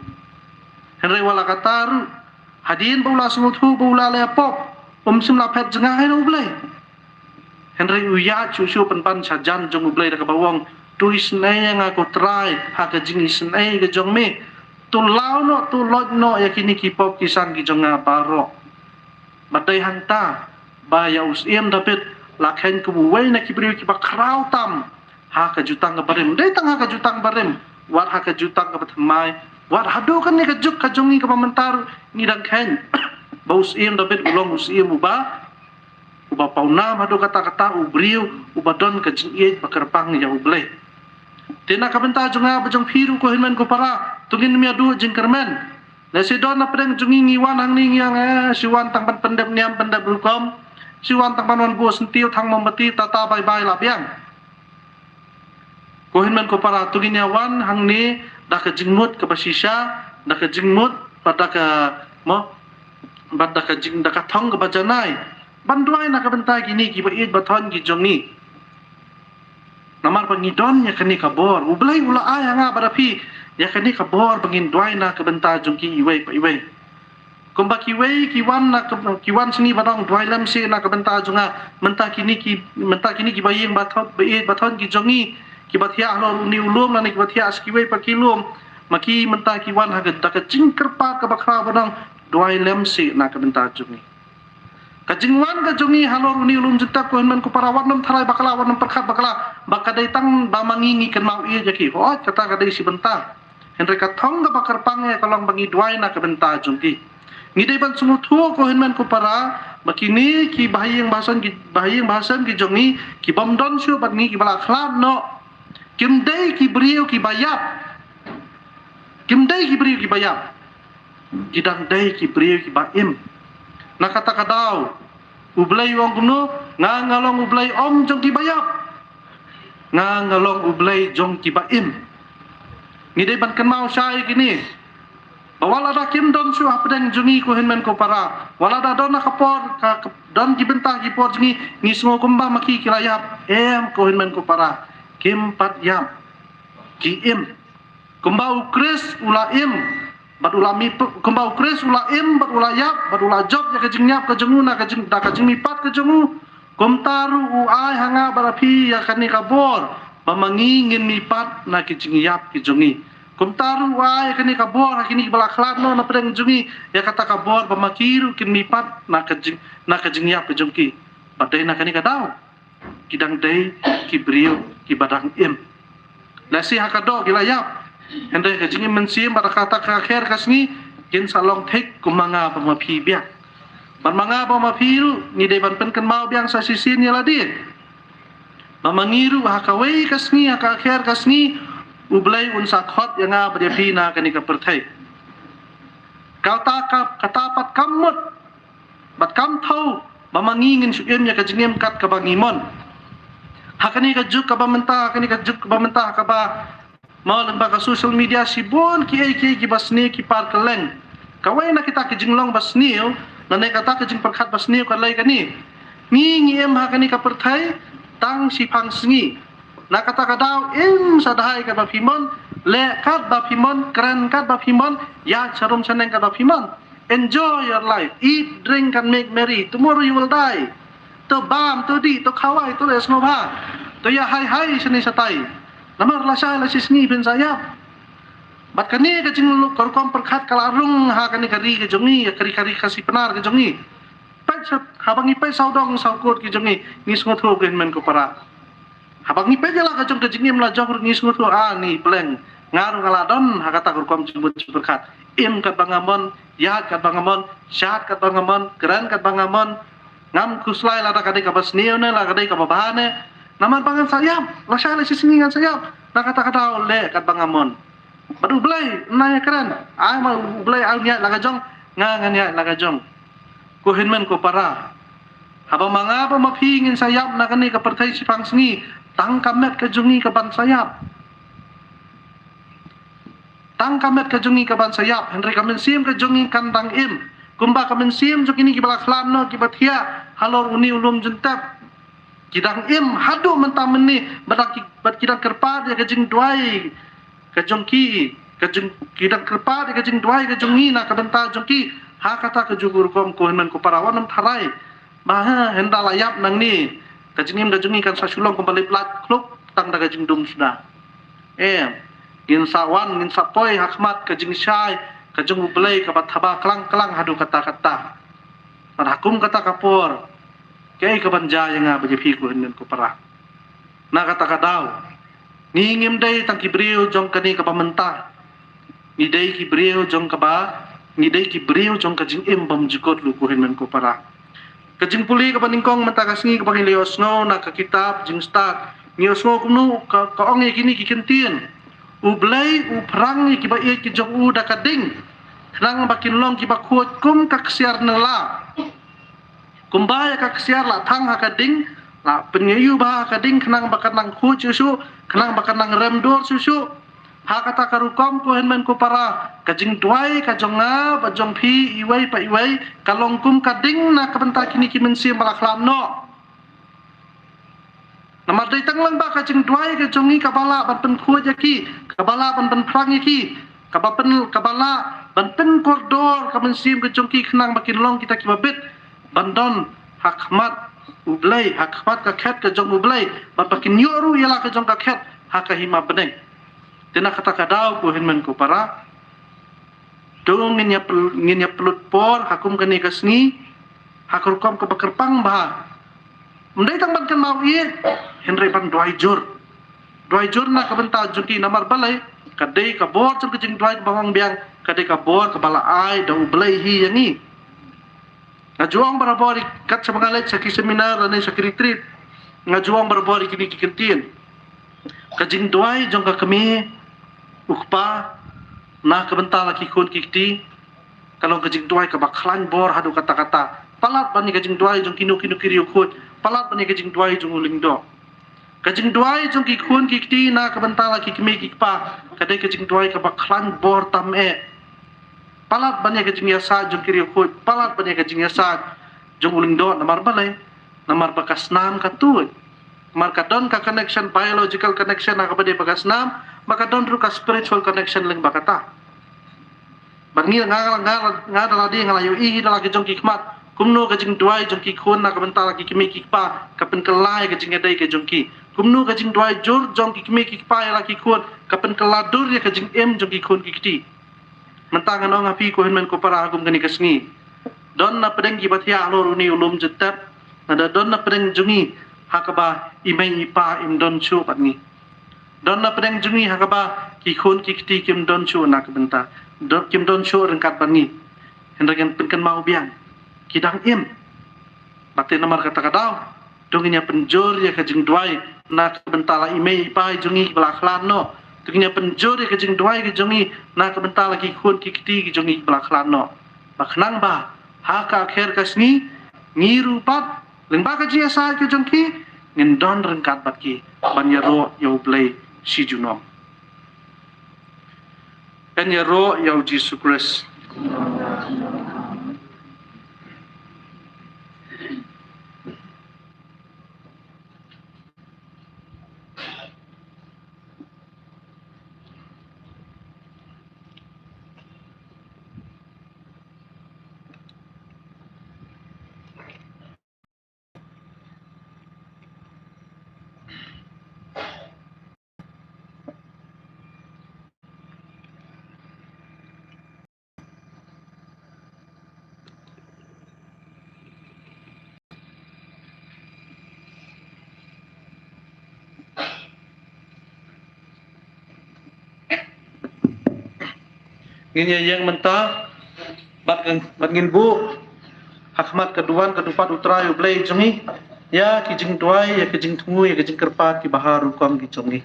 Hynrei wat la katta ruh, hadien ba u la sngewthuh ba u la leh pop, um shym la phet jngai na U Blei. Hynrei u ïaid shuh shuh pynban shajan jong U Blei da kaba u ong, to isynei ïa nga ko Trai ha ka jingisynei ka jong me. To law noh, to loit noh ïa kine ki pop ki san ki jong nga baroh. Bad dei hangta ba ïa u Syiem David la kheiñ kum uwei na ki briew kiba khraw tam ha ka jutang kaba rim. Dei tang ha ka jutang barim, wat ha ka jutang kaba thymmai, wat haduh kane ka juk ka jong ngi kaba mynta ruh ngi dang kheiñ ba u Syiem David u long u syiem uba, uba pawnam haduh katta katta, u briew uba don ka jingïeit ba kyrpang ïa U Blei. Te na ka bynta jong nga bad jong phi ruh ko hynmen ko para, to ngin ym ïa duh jingkyrmen. Lehse don na pdeng jong ngi ngi wan hangne ngi ong, eh, shu wan tang ban pyndep niam pyndep rukom, shu wan tang ban wan buh syntiew, thang mombati, tata bye bye la biang. Ko hynmen ko para, to ngin ïa wan hangne da ka jingmut kaba shisha, da ka jingmut, bad da ka, mo, bad da ka jing, da ka thong kaba janai ban duwai na ka bynta kine kiba ïeit ba thoiñ ki jong ngi. Namar ba ngi don ïa kane ka bor, U Blei u la ai ha nga bad ha phi ïa kane ka bor ba ngin duwai na ka bynta jong ki iwei pa iwei. Kumba kiwei ki wan na ka, ki wan sha ngi ba dang duwai lem seh na ka bynta jong nga, mynta kine ki, mynta kine kiba ïeit ba thoiñ, ba ïeit ba thoiñ ki jong ngi, kiba thiah halor une u lum lane kiba thiah sha kiwei pat ki lum, ma ki mynta ki wan ha ka, da ka jingkyrpad kaba khraw ba dang duwai lem seh na ka bynta jong ngi. Ka jingwan ka jong ngi halor une u lum jingtep ko hynmen ko para, wat nym tharai bakla, wat nym pyrkhat bakla ba ka dei tang ba ma ngi ngi kynmaw ïeit ïa ki. Hooid, kata ka dei shi bynta. Hynrei ka thong kaba kyrpang ïa ka long ba ngi duwai na ka bynta jong ki. Ngi dei ban sngewthuh ko hynmen ko para, ba kine ki bahaïing bahasem ki, bahaïing bahasem ki jong ngi, ki bym don shuh bad ngi, kiba la khlad noh, kim dei ki briew kiba ïap. Kim dei ki briew kiba ïap. Ki dang dei ki briew kiba im. Na kata ka daw U Blei u ong kumno? Nga nga long U Blei ym jong kiba ïap. Nga nga long U Blei jong kiba im. Ngi dei ban kynmaw shai kine, ba wat la da kim don shuh hapdeng jong ngi ko hynmen ko para, wat la da don na ka por ka, ka, don ki bynta ki por jong ngi ngi sngew kumba ma ki ki la ïap. Em ko hynmen ko para, kim pat ïap. Ki im. Kumba u Khrist u la im bad u la mih, kumba u Khrist u la im bad u la ïap bad u la jop ïa ka jingïap ka jong u na ka jing, da ka jingmihpat ka jong u, kumta ruh u ai ha nga bad ha phi ïa kane ka bor ba ma ngi ngin mihpat na ki jingïap ki jong ngi. Kumta ruh u ai ïa kane ka bor ha kine kiba la khlad noh na pdeng jong ngi, ïa kata ka bor ba ma ki ruh kin mihpat na ka jing, na ka jingïap ka jong ki. Bad dei na kane ka daw ki dang dei ki briew kiba dang im. Lehse ha ka doh ki la ïap, Hynrei ka jingim mynsiem bad kata ka kher ka sngi kin sa long thik kum ma nga bad ma phi biang. Bad ma nga bad ma phi ruh ngi dei ban pynkynmaw biang sa shisien ïa lade. Ba ma ngi ruh ha kawei ka sngi, ha ka kher ka sngi, U Blei un sa khot ïa nga bad ïa phi na kane ka pyrthei. Kata ka, kata pat kam mut bad kam thaw ba ma ngi ngin shu im ïa ka jingim kat kaba ngi mon. Ha kane ka juk kaba mynta, ha kane ka juk kaba mynta, ha kaba mo lyngba ka social media shibun kiei kiei kiba sniew ki par kylleng. Kawei na kita ki jinglong ba sniew, lane kata ka jingpyrkhat ba sniew ka dei kane. Ngi ngi im ha kane ka pyrthei tang shiphang sngi. Na kata ka daw im sa dei kat ba phi mon, leh kat ba phi mon, kren kat ba phi mon, ïaid sharum shaneng kat ba phi mon. Enjoy your life, eat, drink and make merry. Tomorrow you will die. To bam, to dih, to khawai, to leh sngewbha, to ïa hai hai shane shatai. Namar lashai lashisngi phin sa ïap. Bad kane ka jing, ka rukom pyrkhat ka la rung ha kane ka ri ka jong ngi, ka ri, ka ri Khasi Pnar ka jong ngi. Peit sha, haba ngi peit sawdong sawkut ki jong ngi, ngi sngewthuh, ko hynmen ko para. Haba ngi peit ïa la ka jong ka jingim la jong ruh ngi sngewthuh, ah, ngi pleng. Nga ruh nga la don ha kata ka rukom jingmut jingpyrkhat. Im kat ba nga mon, ïaid kat ba nga mon, shad kat ba nga mon, kren kat ba nga mon. Ngam khuslai lada ka dei kaba sniew ne, lada ka dei kaba bha ne. Namar ba ngan sa ïap, lashai lashisngi ngan sa ïap. Na kata ka daw leh kat ba nga mon. Bad U Blei, na ïa kren. Ai ma U Blei ai ïaid la ka jong, nga ngan ïaid la ka jong. Ko hynmen ko para. Haba ma nga bad ma phi ngin sa ïap na kane ka pyrthei shiphang sngi, tang ka met ka jong ngi ka ban sa ïap. Tang ka met ka jong ngi ka ban sa ïap, hynrei ka mynsiem ka jong ngi kan dang im. Kumba ka mynsiem jong kine kiba la khlad noh, kiba thiah halor une u lum jyntep. Ki dang im haduh mynta mynne, bad ki, bad ki dang kyrpad ïa ka jingduwai ka jong ki, ka jing, ki dang kyrpad ïa ka jingduwai ka jong ngi na ka bynta jong ki. Ha kata ka juh ka rukom, ko hynmen ko para, wat nym tharai ba ha, hynda la ïap nangne, ka jingim ka jong ngi kan sa shu long kumba lip lait khluk tang da ka jingdum suda. Em, ngin sa wan, ngin sa poi ha khmat ka jingshai ka jong U Blei kaba thaba klang klang haduh katta katta. Bad ha kum kata ka por, kaei kaban jia ïa nga bad ïa phi, ko hynmen ko para? Na kata ka daw, ngi ngim dei tang ki briew jong kane kaba mynta. Ngi dei ki briew jong kaba, ngi dei ki briew jong ka jingim bymjukut, ko hynmen ko para. Ka jingpule kaba nyngkong mynta ka sngi kaba ngi la ïohsngew na ka kitab Jingstad, ngi ïohsngew kumno ka, ka ong ïa kine ki kyntien: U Blei u phrang ïa kiba ïeit ki jong u da ka ding, khnang ba kin long kiba khuid kum ka ksiar nylla. Kumba ïa ka ksiar la thang ha ka ding, la pynïoh-ïoh bha ha ka ding, khnang ba kan nang khuid shuh shuh, khnang ba kan nang rem dur shuh shuh. Ha kata ka rukom, ko hynmen ko para, ka jingduwai ka jong nga bad jong phi iwei pa iwei ka long kum ka ding na ka bynta kine ki mynsiem ba la khlad noh. Namar dei tang lyngba ka jingduwai ka jong ngi kaba lah ban pynkhuid ïa ki, kaba lah ban pynphrang ïa ki, kaba pyn, kaba lah ban pynkordor ka mynsiem ka jong ki, khnang ba kin long kita kiba bit ban don ha khmat U Blei, ha khmat ka khet ka jong U Blei, bad ba kin ïoh ruh ïa la ka jong ka khet ha ka hima bneng. Te na kata ka daw, ko hynmen ko para, to ngin ïa pl-, ngin ïa pynlut por ha kum kane ka sngi ha ka rukom kaba kyrpang bha. Ym dei tang ban kynmaw ïeit, hynrei ban duwai jur. Duwai jur na ka bynta jong ki, namar balei? Ka dei ka bor jong ka jingduwai kaba ong biang, ka dei ka bor kaba la ai da U Blei hi ïa ngi. Nga ju ong barabor kat shaba nga leit sha ki seminar lane sha ki retreat, nga ju ong barabor ïa kine ki kyntien. Ka jingduwai jong ka kmie u kpa na ka bynta la ki khun ki kti, ka long ka jingduwai kaba khlaiñ bor haduh katta katta. Palat ban ïa ka jingduwai jong kino kino ki riewkhuid, palat ban ïa ka jingduwai jong u lyngdoh. Ka jingduwai jong ki khun ki kti na ka bynta la ki kmie ki kpa, ka dei ka jingduwai kaba khlaiñ bor tam eh. Palat ban ïa ka jingïasaid jong ki riewkhuid, palat ban ïa ka jingïasaid jong u lyngdoh, namar balei? Namar ba ka snam ka tuid. Namar ka don ka connection, biological connection ha kaba dei ba ka snam, ba ka don ruh ka spiritual connection lyngba kata. Bad ngi, nga, nga, nga da lade nga la ïohi da la ki jong ki khmat kumno ka jingduwai jong ki khun na ka bynta la ki kmie ki kpa ka pynkylla ïa ka jingïadei ka jong ki. Kumno ka jingduwai jur jong ki kmie ki kpa ïa la ki khun ka pynkylla dur ïa ka jingim jong ki khun ki kti. Mynta ngan ong ha phi, ko hynmen ko para, ha kum kane ka sngi, don na pdeng kiba thiah halor une u lum jyntep, lada don na pdeng jong ngi ha kaba i mei i pa im don shuh bad ngi. Don na pdeng jong ngi ha kaba ki khun ki kti kim don shuh na ka bynta, don, kim don shuh ryngkat bad ngi. Hynrei ngan pynkynmaw biang, ki dang im. Bad te namar kata ka daw, to ngin ïa pynjur ïa ka jingduwai na ka bynta la i mei i pa jong ngi ba la khlad noh. To ngin ïa pynjur ïa ka jingduwai ka jong ngi na ka bynta la ki khun ki kti ki jong ngi ba la khlad noh. Ba khnang ba ha ka kher ka sngi, ngi ruh pat lyngba ka jingïasaid ka jong ki, ngin don ryngkat bad ki ban ïaroh ïa U Blei shi junom. Kan ïaroh ïa U Jisu Khrist. Ngin ïa ïeng mynta bad, bad ngin buh ha khmat ka duwan ka dupat U Trai U Blei jong ngi ïa ki jingduwai, ïa ki jingthmu, ïa ki jingkyrpad kiba ha rukom ki jong ngi.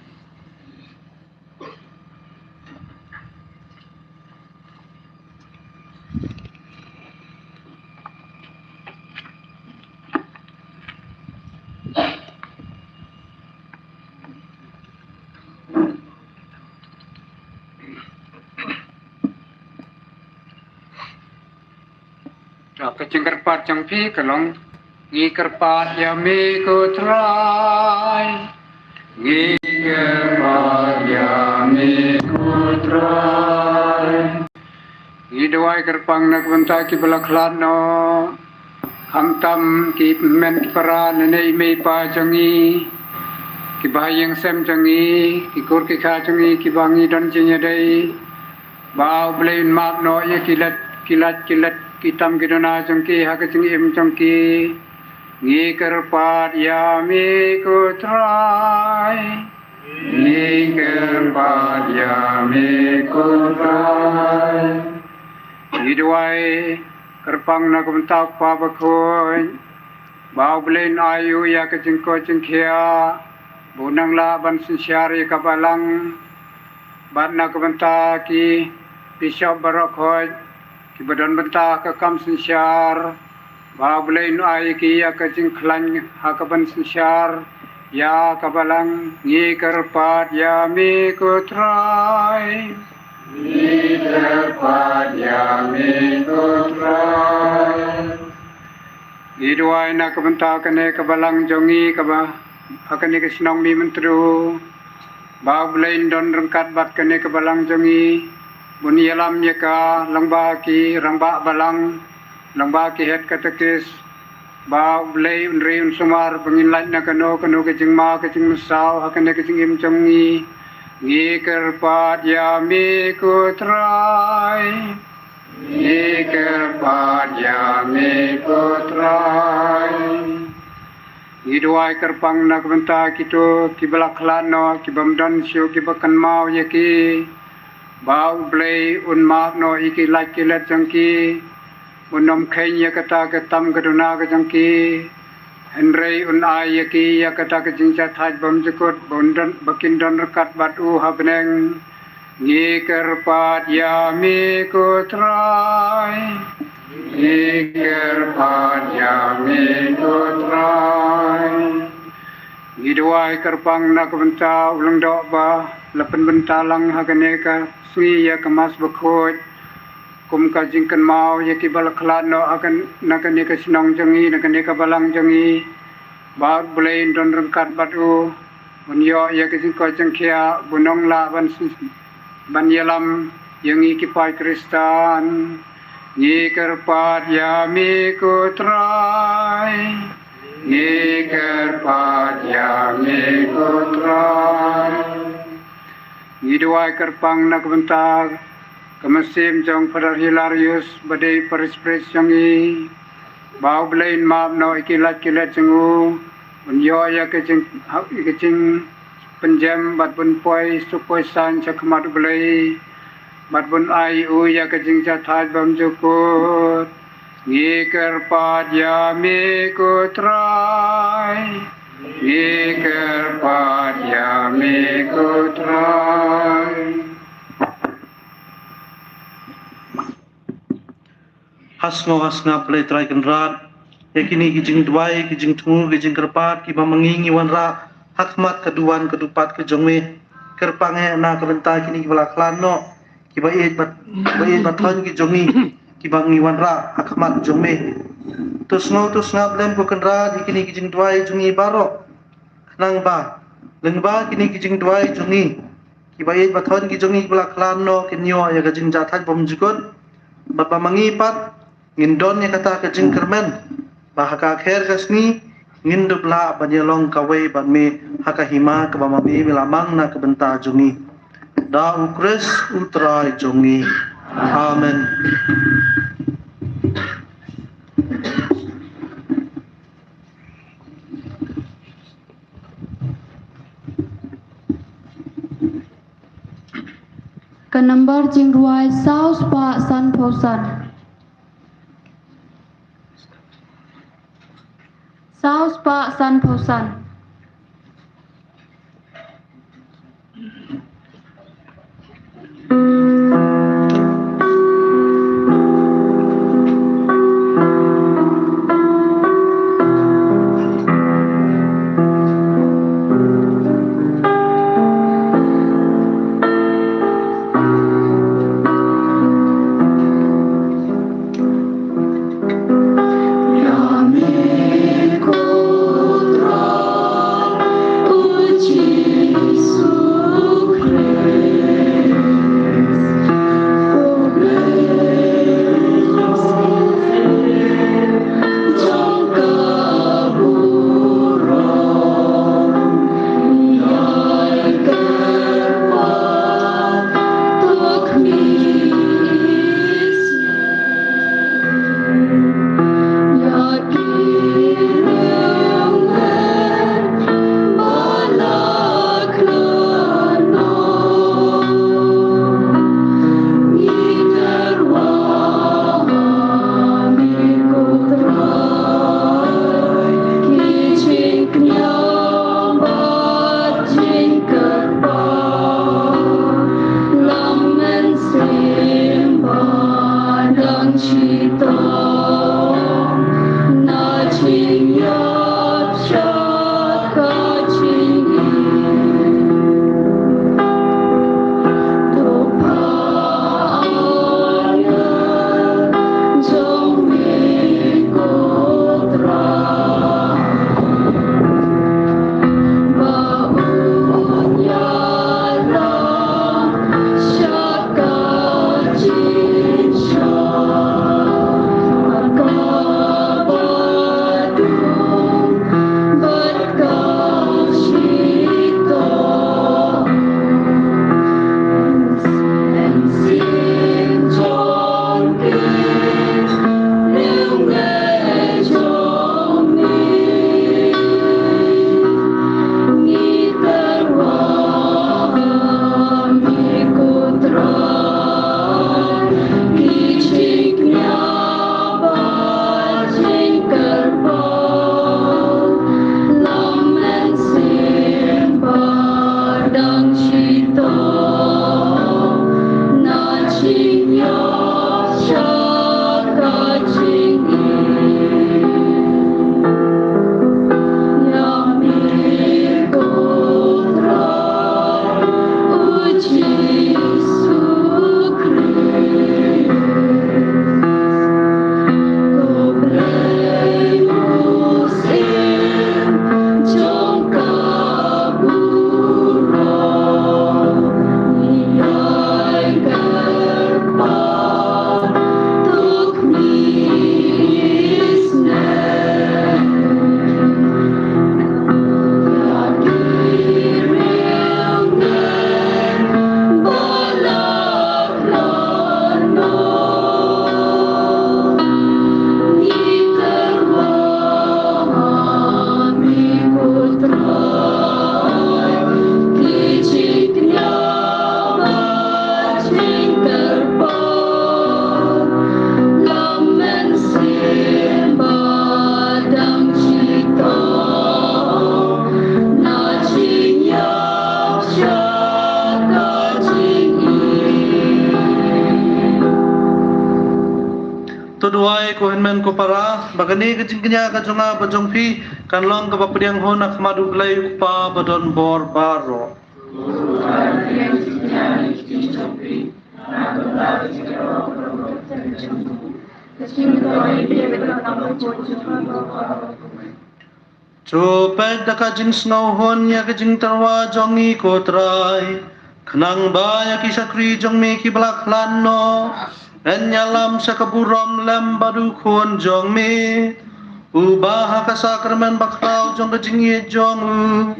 Ka jingkyrpad jong phi ka long, ngi kyrpad ïa me ko Trai. Ngi kyrpad ïa me ko Trai. Ngi duwai kyrpang na ka bynta kiba la khlad noh. Khamtam ki hynmen ki para lane i mei i pa jong ngi, kiba ha ïing sem jong ngi, ki kur ki kha jong ngi kiba ngi don jingïadei. Ba U Blei un map noh ïa ki lad, ki lad, ki lad, ki tam ki duna jong ki ha ka jingim jong ki. Ngi kyrpad ïa me ko Trai. Ngi kyrpad ïa me ko Trai. Ngi duwai kyrpang na ka bynta U Kpa Bakhuid, ba U Blei un ai ïa u ïa ka jingkoit jingkhiah, ba un nang lah ban synshar ïa ka balang. Bad na ka bynta ki bishop baroh khoit kiba don bynta ha ka kam synshar, ba U Blei un ai ïa ki ïa ka jingkhlaiñ ha ka ban synshar ïa ka balang. Ngi kyrpad ïa me ko Trai. Ngi kyrpad ïa me ko Trai. Ngi duwai na ka bynta kane ka balang jong ngi kaba ha kane ka shnong Mihmyntdu, ba U Blei un don ryngkat bad kane ka balang jong ngi, ba un ïalam ïa ka lyngba ki rangbah balang, lyngba ki head katekis, ba U Blei un ri un sumar ba ngin lait na kano kano ka jingma ka jingmynsaw ha kane ka jingim jong ngi. Ngi kyrpad ïa me ko Trai. Ngi kyrpad ïa me ko Trai. Ngi duwai kyrpang na ka bynta kito kiba la khlad noh, kibym don shuh kiba kynmaw ïa ki, ba U Blei un map noh ïa ki lad ki lad jong ki, un ym kheiñ ïa kata ka tam ka duna ka jong ki. Hynrei un ai ïa ki ïa kata ka jingjahthait bymjukut, ba un don, ba kin don ryngkat bad u ha bneng. Ngi kyrpad ïa me ko Trai. Ngi kyrpad ïa me ko Trai. Ngi duwai kyrpang na ka bynta u lyngdoh ba la pynbynta lang ha kane ka sngi ïa ka Mass Bakhuid, kum ka jingkynmaw ïa kiba la khlad noh ha kan, na kane ka shnong jong ngi, na kane ka balang jong ngi. Ba U Blei un don ryngkat bad u, un ïoh ïa ka jingkoit jingkhiah, ba un nang lah ban syn-, ban ïalam ïa ngi ki paid Khristan. Ngi kyrpad ïa me ko Trai. Ngi kyrpad ïa me ko Trai. Ngi duwai kyrpang na ka bynta ka mynsiem jong Father Hilarius ba dei parish priest jong ngi, ba U Blei un map noh ïa ki lad ki lad jong u, un ïoh ïa ka jing, ïa ka jing pynjem bad bun poi suk poi san sha khmat U Blei bad bun ai u ïa ka jingjahthait bymjukut. Ngi kyrpad ïa me ko Trai. Ngi kyrpad ïa me ko Trai. Ha sngew ha sngap lei Trai Kynrad ïa kine ki jingduwai, ki jingthmu, ki jingkyrpad kiba ma ngi ngi wanrah ha khmat ka duwan ka dupat ka jong me. Kyrpang eh na ka bynta kine kiba la khlad noh, kiba ïeit ba, kiba ïeit ba thoiñ ki jong ngi, kiba ngi wanrah ha khmat jong me. To sngew to sngap lem ko Kynrad ïa kine ki jingduwai jong ngi baroh. Khnang ba lyngba kine ki jingduwai jong ngi, kiba ïeit ba thoiñ ki jong ngi kiba la khlad noh kin ïoh ïa ka jingjahthait bymjukut. Bad ba ma ngi pat ngin don ïa kata ka jingkyrmen ba ha ka kher ka sngi ngin dup lah ban ïalong kawei bad me ha ka hima kaba ma me me la mang na ka bynta jong ngi. Da U Khrist U Trai jong ngi. Amen. Ka nambar jingrwai saw spah sanphew san. Saw spah sanphew san. To duwai ko hynmen ko para, ba kane ka jingkñia ka jong nga bad jong phi kan long kaba pdiang hun ha khmat U Blei U Kpa ba don bor baroh. To peit da ka jingsngewhun ïa ka jingtyrwa jong ngi ko Trai, khnang ba ïa ki shakri jong me kiba la khlad noh yn ïalam sha ka burom lem bad U Khun jong me, uba ha ka sakramen bakhraw jong ka jingïeit jong u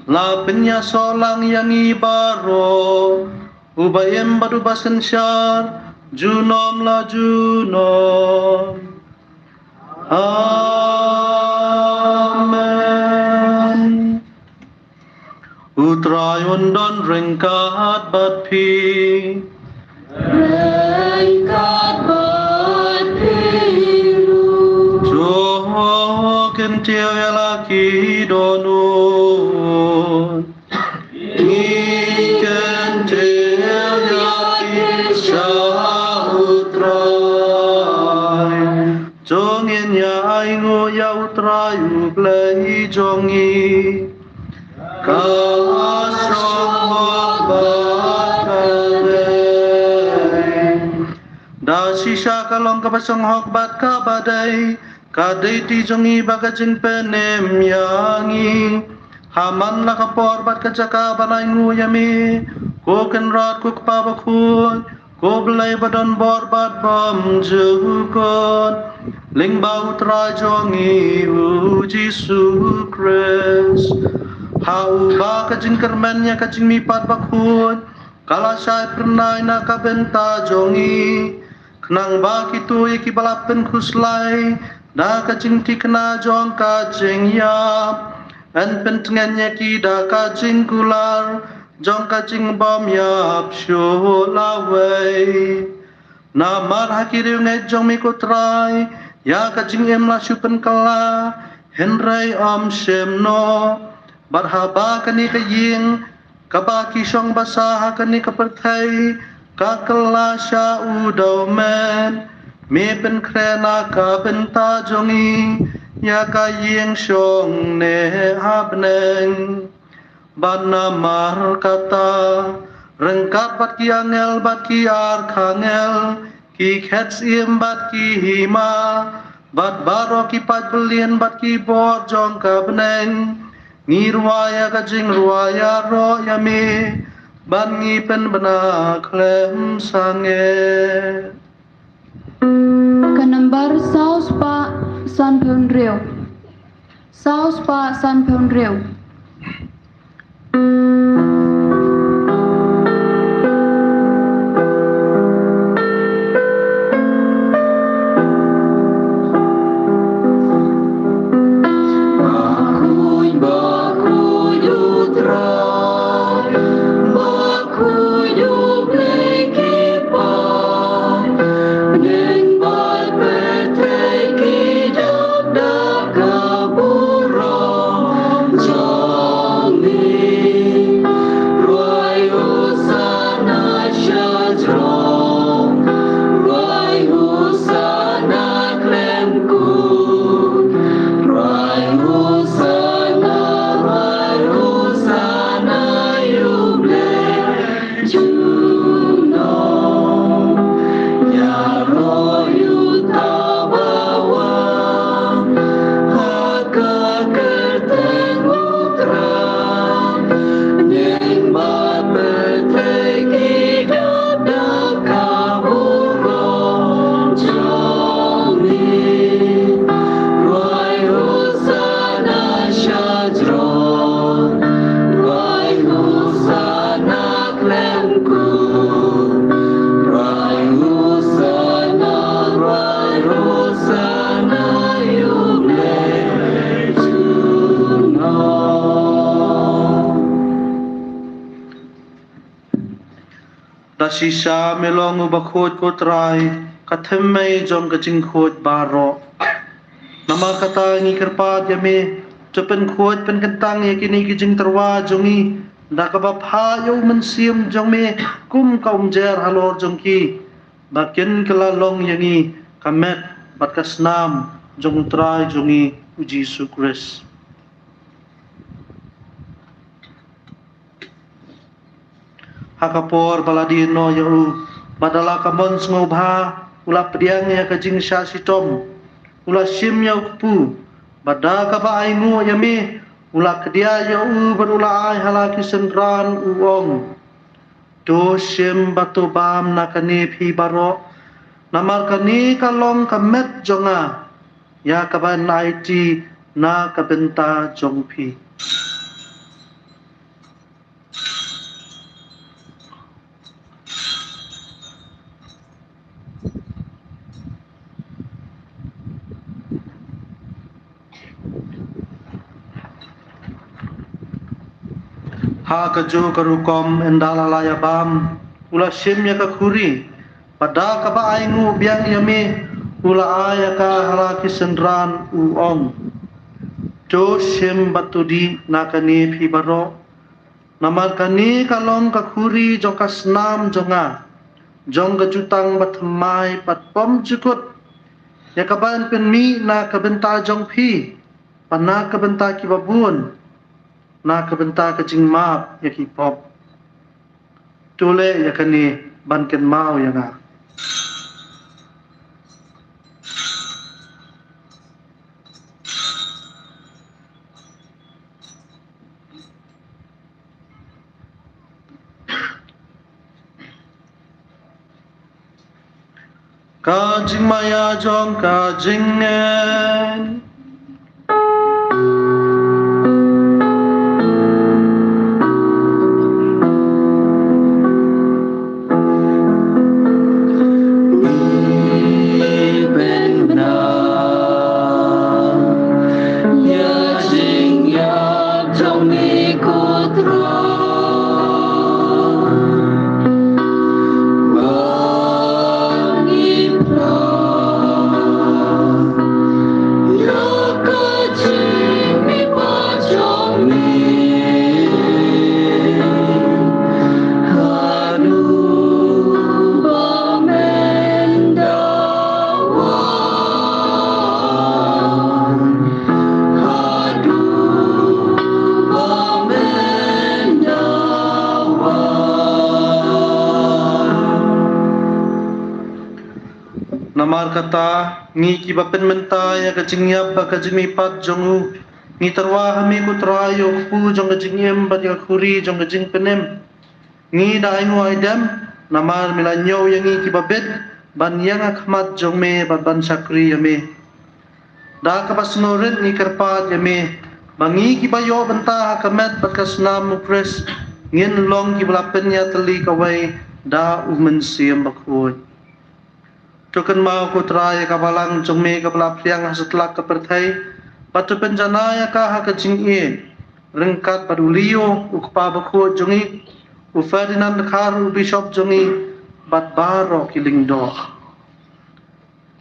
la pynïasoh lang ïa ngi baroh, uba im bad uba synshar junom la junom. Amen. U Trai un don ryngkat bad phi. Ryngkat bad phi ruh. To kyntiew ïa la ki dohnud. Ngi kyntiew ïa ki sha U Trai. To ngin ïa ainguh ïa U Trai U Blei jong ngi. Ka shong bad ka dei. Da shisha ka long kaba shong hok bad kaba dei, ka dei ti jong ngi bad ka jingpynim ïa ngi. Ha man la ka por bad ka jaka ban ainguh ïa me, ko Kynrad ko Kpa Bakhuid, ko Blei ba don bor bad bymjukut, lyngba U Trai jong ngi U Jisu Khrist. Ha uba ka jingkyrmen ïa ka jingmihpat bakhuid ka la shai phyrnai na ka bynta jong ngi, khnang ba kito ïa kiba la pynkhuslai da ka jingthikna jong ka jingïap yn pyntngen ïa ki da ka jingkular jong ka jingbym ïap shuh lawei. Namar ha ki riewngeit jong me ko Trai, ïa ka jingim la shu pynkylla, hynrei ym shim noh. Bad haba kane ka ïing kaba ki shong basa ha kane ka pyrthei ka kylla sha u dewmet, me pynkhreh na ka bynta jong ngi ïa ka ïing shongneh ha bneng. Bad namar kata, ryngkat bad ki angel bad ki archangel, ki khet syiem bad ki hima, bad baroh ki paid byllian bad ki bor jong ka bneng, ngi rwai ïa ka jingrwai ïaroh ïa me, bad ngi pynbna khlem sangeh. Ka nambar saw spah sanphew hynriew. Saw spah sanphew hynriew. Da shisha me long uba khuid ko Trai, ka thymmei jong ka jingkhuid baroh. Namar kata ngi kyrpad ïa me, to pynkhuid pynkyntang ïa kine ki jingtyrwa jong ngi da kaba phah ïa u Mynsiem jong me kum ka umjer halor jong ki, ba kin kylla long ïa ngi ka met bad ka snam jong U Trai jong ngi U Jisu Khrist. Ha ka por ba la die noh ïa u, bad da la ka mon sngewbha, u la pdiang ïa ka jingshah shitom, u la shim ïa u kpu, bad da kaba ainguh ïa me, u la kdiah ïa u bad u la ai ha la ki synran, u ong: To shim bad to bam na kane phi baroh, namar kane ka long ka met jong nga, ïa kaban aiti na ka bynta jong phi. Ha kajuh ka rukom, ynda la la ïa bam, u la shim ïa ka khuri, bad da kaba ainguh biang ïa me, u la ai ïa ka ha la ki synran, u ong: To shim bad to dih na kane phi baroh, namar kane ka long ka khuri jong ka snam jong nga, jong ka jutang bathymmai bad bymjukut, ïa kaban pynmih na ka bynta jong phi, bad na ka bynta kiba bun, na ka bynta ka jingmap ïa ki pop. To leh ïa kane ban kynmaw ïa nga. Ka jingmaïa jong ka jingngeit. Namar kata, ngi kiba pynmynta ïa ka jingïap bad ka jingmihpat jong u, ngi tyrwa ha me ko Trai, ïa u kpu jong ka jingim bad ïa ka khuri jong ka jingpynim. Ngi da ainguh aidem, namar me la ñiew ïa ngi kiba bit ban ïeng ha khmat jong me bad ban shakri ïa me. Da kaba sngewrit ngi kyrpad ïa me, ba ngi kiba ïoh bynta ha ka met bad ka snam U Khrist, ngin long kiba la pynïatylli kawei da U Mynsiem Bakhuid. To kynmaw ko Trai ïa ka balang jong me kaba la phriang ha satlak ka pyrthei, bad to pynjanai ïa ka ha ka jingïeit, ryngkat bad u Leo, u kpa bakhuid jong ngi, u Ferdinand Dkhar, u bishop jong ngi, bad baroh ki lyngdoh.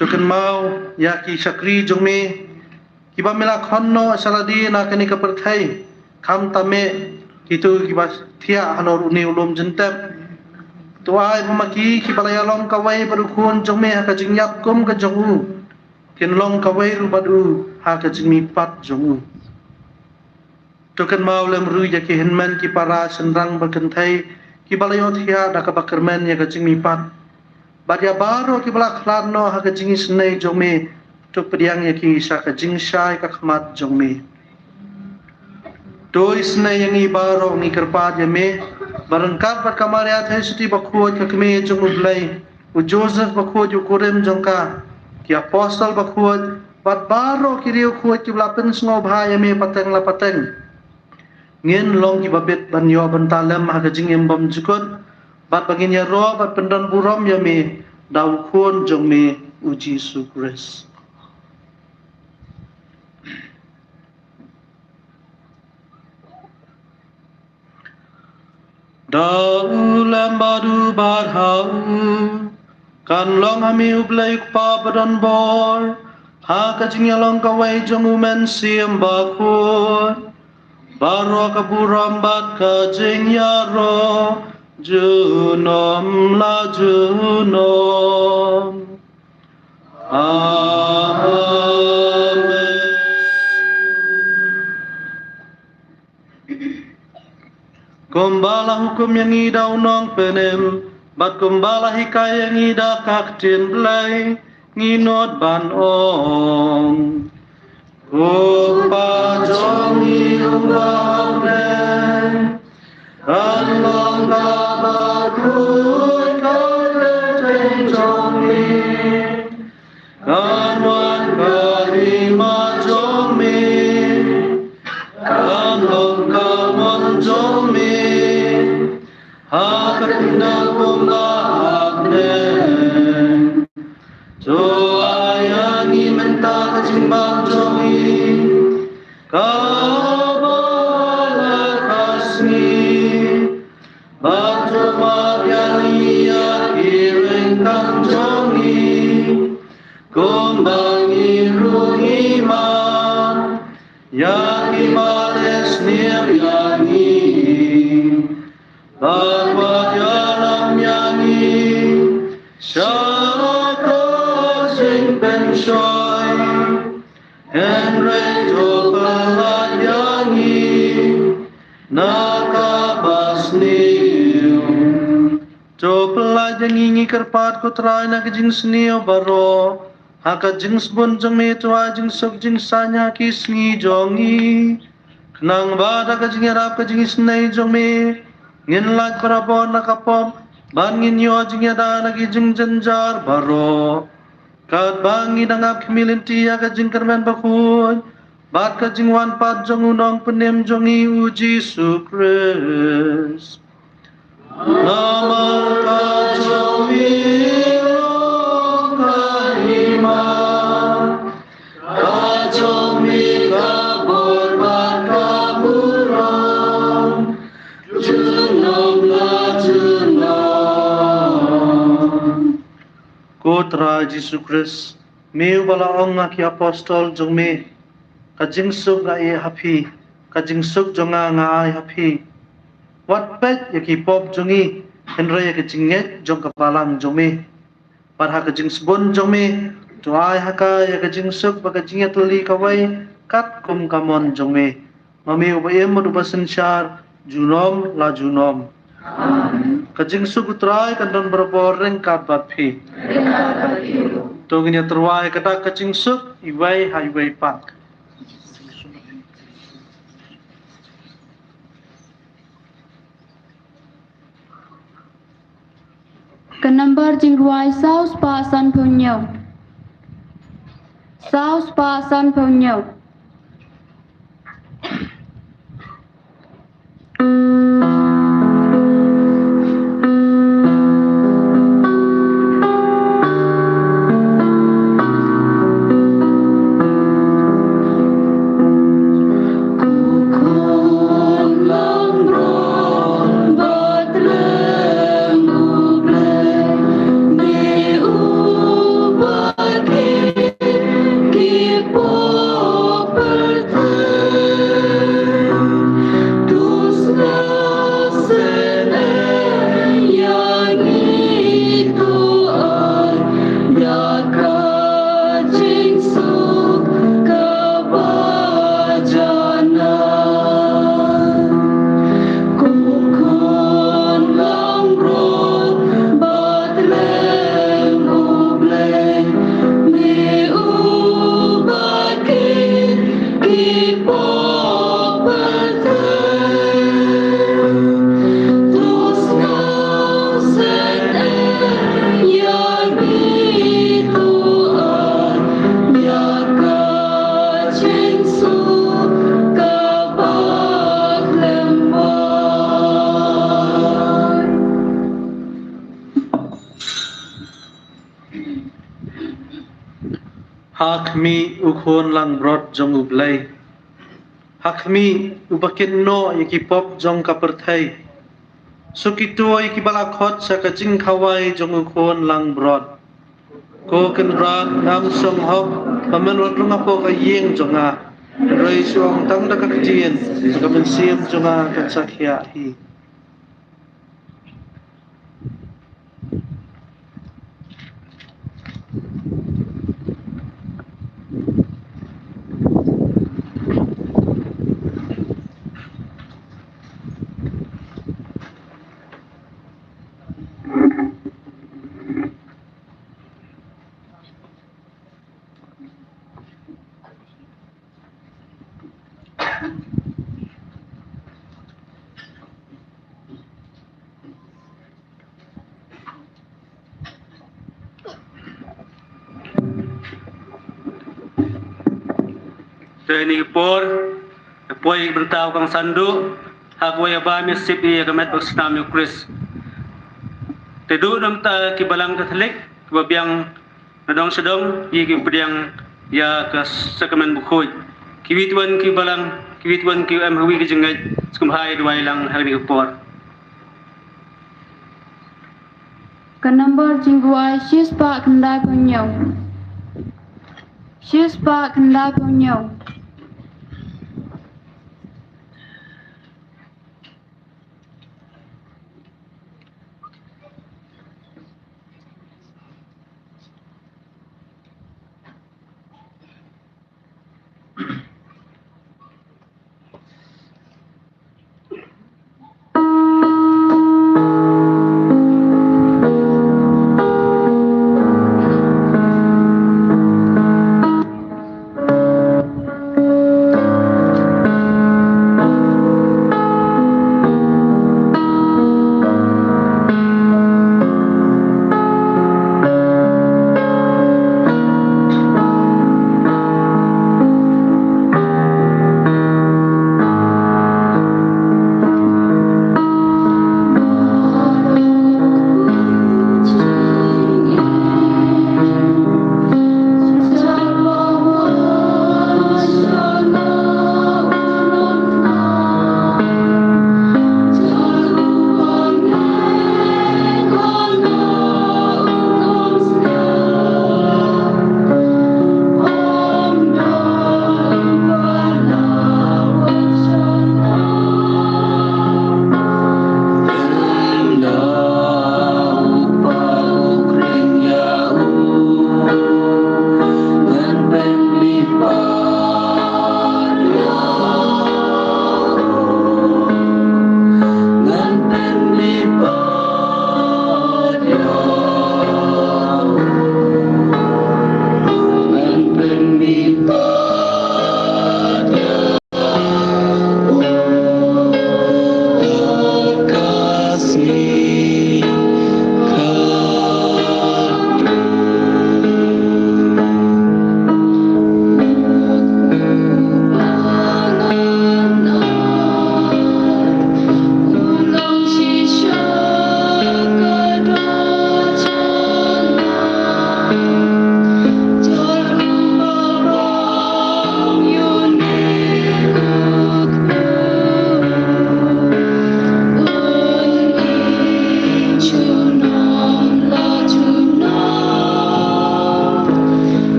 To kynmaw ïa ki shakri jong me, kiba me la khot noh sha lade na kane ka pyrthei, khamtam eh kito kiba thiah halor une u lum jyntep. To ai ba ma ki kiba la ïalong kawei bad u Khun jong me ha ka jingïap kum ka jong u, kin long kawei ruh bad u ha ka jingmihpat jong u. To kynmaw lem ruh ïa ki hynmen ki para shynrang ba kynthei kiba la ïohthiah da kaba kyrmen ïa ka jingmihpat. Bad ïa baroh kiba la khlad noh ha ka jingisynei jong me, to pdiang ïa ki sha ka jingshai ka khmat jong me. To isynei ïa ngi baroh, ngi kyrpad ïa me, ba ryngkat bad ka Maria Theisotti bakhuid ka kmie jong U Blei, u Joseph bakhuid u kurim jong ka, ki apostol bakhuid, bad baroh ki riewkhuid kiba la pynsngewbha ïa me pateng la pateng, ngin long kiba bit ban ïoh bynta lem ha ka jingim bymjukut, bad ba ngin ïaroh bad pyndonburom ïa me da u Khun jong me u Jisu Khrist. Da u lem bad u bad ha u, kan long ha me U Blei U Kpa badonbor, ha ka jingïalong kawei jong U Mynsiem Bakhuid, baroh ka burom bad ka jingïaroh, junom la junom. Kumba la hukum ïa ngi da u nongpynim, bad kumba la hikai ïa ngi da ka ktien Blei, ngi nud ban ong: Ko Kpa jong ngi uba ha bneng, kan long kaba khuid ka kyrteng jong me. Kan wan ka hima jong me, kan long ka mon jong me ha ka khyndew kumba ha bneng. To ai ïa ngi mynta ka jingbam jong ngi kaba ha la ka sngi. Bad to map ïa ngi ïa ki ryngkat jong ngi, kumba ngi ruh ngi map ïa kiba sniew ïa ngi. Bad wat ïalam ïa ngi sha ka jingpynshoi, hynrei to pyllait ïa ngi na kaba sniew. To pyllait ïa ngi, ngi kyrpad, ko Trai, na ka jingsniew baroh, ha ka jingsbun jong me to ai jingsuk jingsaiñ ha ki sngi jong ngi, khnang ba da ka jingïarap ka jingisynei jong me ngin lait barabor na ka pop, bad ngin ïoh jingïada na ki jingjynjar baroh. Katba ngi dang ap khmih lynti ïa ka jingkyrmen bakhuid bad ka jingwan pat jong u Nongpynim jong ngi u Jisu Khrist. Namar ka jong me long ka hima, ka jong me ka bor bad ka burom, junom la junom. Ko Trai Jisu Khrist, me uba la ong ha ki apostol jong me, ka jingsuk nga ai ha phi, ka jingsuk jong nga nga ai ha phi. Wat peit ïa ki pop jong ngi, hynrei ïa ka jingngeit jong ka balang jong me. Bad ha ka jingsbun jong me to ai ha ka ïa ka jingsuk bad ka jingïatylli kawei katkum ka mon jong me. Ma me uba im bad uba synshar junom la junom. Amen. Ka jingsuk u Trai kan don barabor ryngkat bad phi. Ryngkat bad phi ruh. To ngin ïa tyrwa ïa ka dak ka jingsuk iwei ha iwei pat. Ka nambar jingrwai saw spah sanphew hynñiew. Saw spah sanphew hynñiew. Ha khmih, u Khun langbrot jong U Blei. Ha khmih, uba kit noh ïa ki pop jong ka pyrthei. Suk kito ïa kiba la khot sha ka jingkhawai jong u Khun langbrot. Ko Kynrad, ngam shong hok ba men wat rung hapoh ka ïing jong nga, hynrei shu ong tang da ka ktien, ka mynsiem jong nga kan sa khiah hi. Te ha kane ka por, poi bynta u kongsan duh, ha kawei kaba ïa sip ïa ka met bad ka snam ïa u Khrist. Te duh na ka bynta ki balang Katholik kiba biang na dong sha dong, ïa ki pdiang ïa ka Sakramen Bakhuid. Kiwei kiwei ki balang, kiwei kiwei ki em ha kawei ka jingngeit, sngewbha ïa duwai lang ha kane ka por. Ka nombor jingduwai shispah khyndai phew hynñiew. Shispah khyndai phew hynñiew.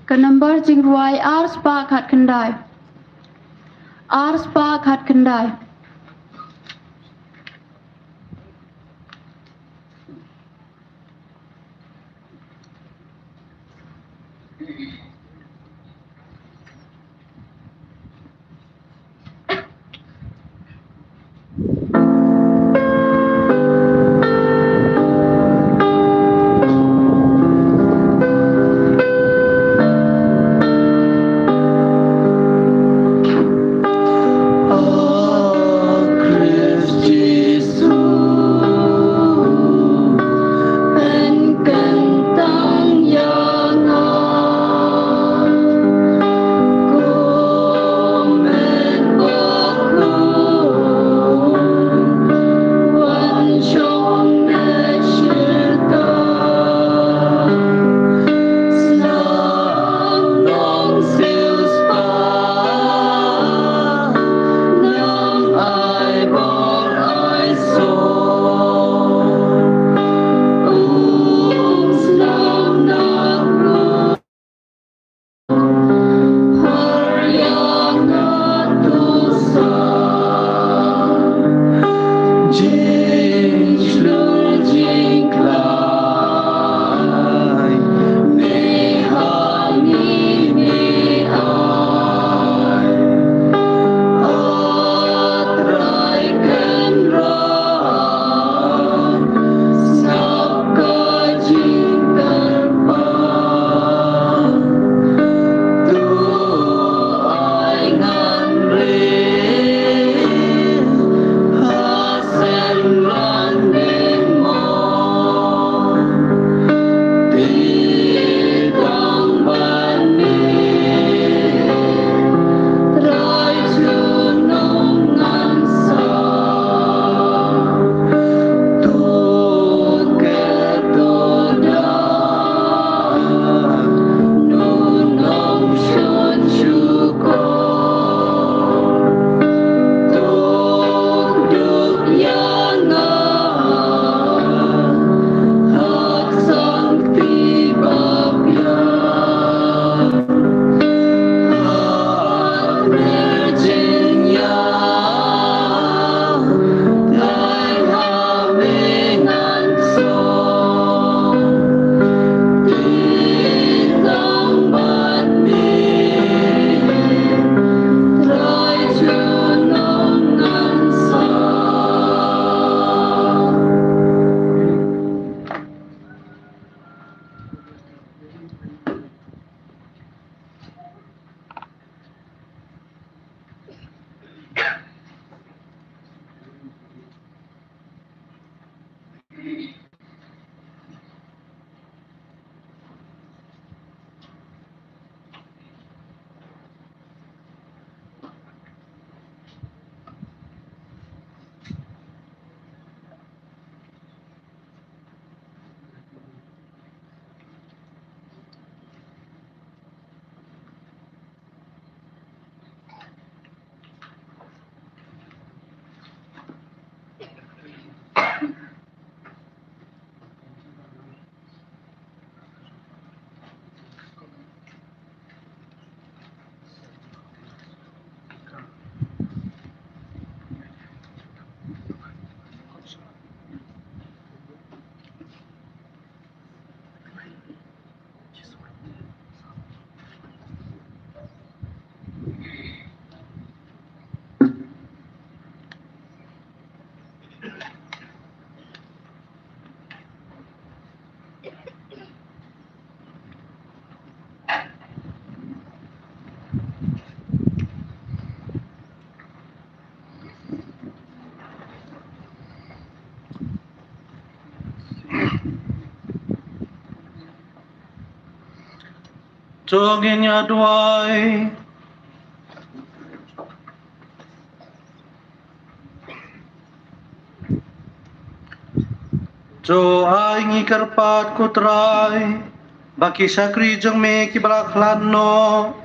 Ka number jingrwai ar spah khatkhyndai. Ar spah khatkhyndai. To ngin ïa duwai. To ai ngi kyrpad ko Trai, ba ki shakri jong me kiba la khlad noh,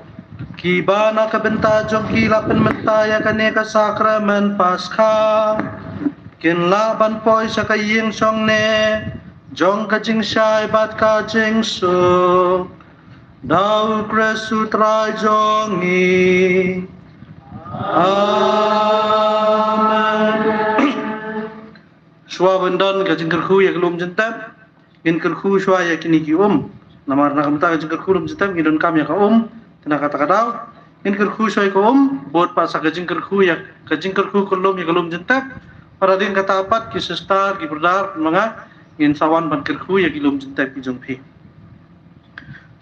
kiba na ka bynta jong ki la pynmynta ïa kane ka sakramen Paskha, kin lah ban poi sha ka ïing shongneh jong ka jingshai bad ka jingsuk. Da u Khrist u Trai jong ngi. Amen. Shuwa ban don ka jingkyrkhu ïa ka lum jingtep, ngin kyrkhu shuwa ïa kine ki um. Namar na ka bynta ka jingkyrkhu lum jingtep ngin donkam ïa ka um. Te na kata ka daw ngin kyrkhu shuwa ïa ka um, bad pat sa ka jingkyrkhu ïa ka jingkyrkhu kyllum ïa ka lum jingtep. Para ding kata pat ki sister, ki brother, ma nga ngin sa wan ban kyrkhu ïa ki lum jingtep ki jong phi.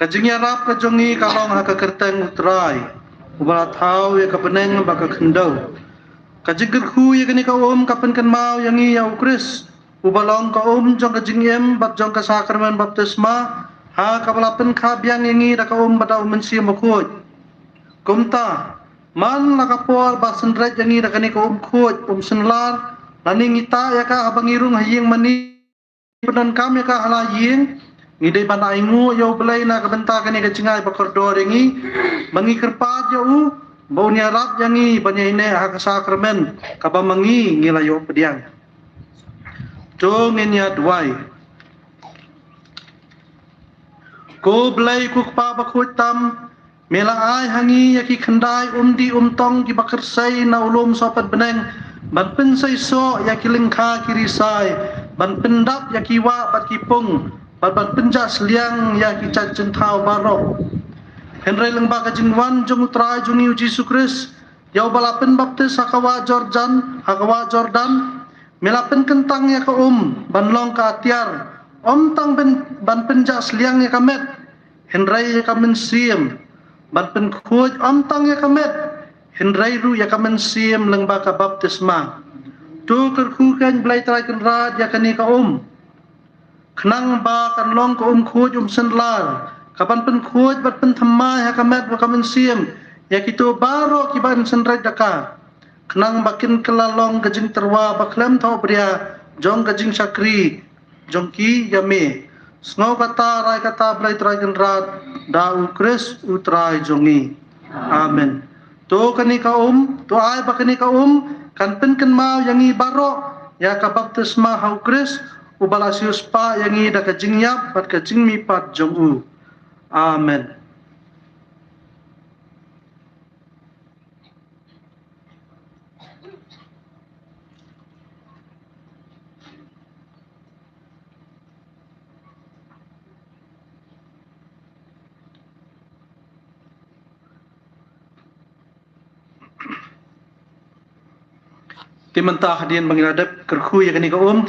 Ka jingïarap ka jong ngi ka long ha ka kyrteng u Trai, uba la thaw ïa ka bneng bad ka khyndew. Ka jingkyrkhu ïa kane ka um ka pynkynmaw ïa ngi ïa u Khrist, uba long ka um jong ka jingim bad jong ka sakramen baptisma, ha kaba la pynkhap biang ïa ngi da ka um bad da u Mynsiem Bakhuid. Kumta, man la ka por ba synreit ïa ngi da kane ka um khuid, um synlar, lane ngi tah ïa ka haba ngi rung ha ïing mane, pyndonkam ïa ka ha la ïing, ngi dei ban ainguh ïa U Blei na ka bynta kane ka jingai ba kordor ïa ngi, ba ngi kyrpad ïa u ba un ïarap ïa ngi ban ïaineh ha ka sakramen kaba ma ngi ngi la ïoh pdiang. To ngin ïa duwai. Ko Blei ko Kpa bakhuid tam, me la ai ha ngi ïa ki khyndai umdih umtong kiba kyrsei na u lum sohpet bneng, ban pynseisoh ïa ki lyngkha ki risai, ban pyndap ïa ki wah bad ki pung, bad ban pynjah sliang ïa ki jait jingthaw baroh. Hynrei lyngba ka jingwan jong U Trai jong ngi U Jisu Khrist, ïa uba la pynbaptis ha ka wah Jordan, ha ka wah Jordan, me la pynkyntang ïa ka um ban long ka atiar, ym tang ban, ban pynjah sliang ïa ka met, hynrei ïa ka mynsiem, ban pynkhuid ym tang ïa ka met, hynrei ruh ïa ka mynsiem lyngba ka baptisma. To kyrkhu kein Blei Trai Kynrad ïa kane ka um, khnang ba kan long ka um khuid um synlar, kaban pynkhuid bad pynthymmai ha ka met bad ka mynsiem ïa kito baroh kiban synreit da ka, khnang ba kin kylla long ka jingtyrwa ba khlem thohbria jong ka jingshakri jong ki ïa me. Sngew kata, rai kata Blei Trai Kynrad, da U Khrist U Trai jong ngi. Amen. To kane ka um, to ai ba kane ka um kan pynkynmaw ïa ngi baroh ïa ka baptisma ha U Khrist, uba la siewspah ïa ngi da ka jingïap bad ka jingmihpat jong u. Amen. Te mynta hadien ba ngi la dep kyrkhu ïa kane ka um,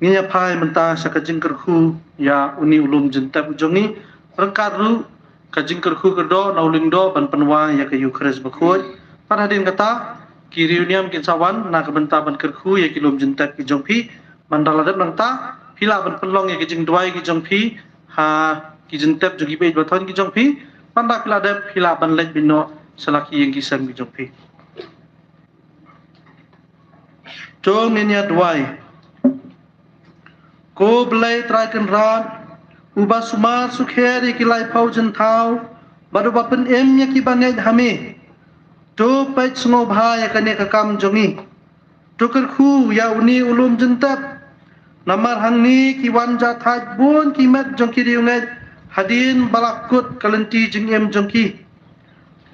ngin ïa phai mynta sha ka jingkyrkhu ïa une u lum jingtep u jong ngi. Ryngkat ruh ka jingkyrkhu kyrdoh na u lyngdoh ban pynwai ïa ka Eukharist bakhuid. Pat hadien kata, ki riewniam kin sa wan na ka bynta ban kyrkhu ïa ki lum jingtep ki jong phi. Mynta la dep nangta, phi lah ban pynlong ïa ki jingduwai ki jong phi ha ki jingtep jong ki beit ba thon ki jong phi. Mynta phi la dep, phi lah ban leit beit noh sha la ki ïing ki sem ki jong phi. To ngin ïa duwai. Ko Blei Trai Kynrad, uba sumar sukher ïa ki laiphew jingthaw, bad uba pynim ïa kiba ngeit ha me, to peit sngewbha ïa kane ka kam jong ngi. To kyrkhu ïa une u lum jingtep. Namar hangne ki wan jahthait bun ki met jong ki riewngeit hadien ba la kut ka lynti jingim jong ki.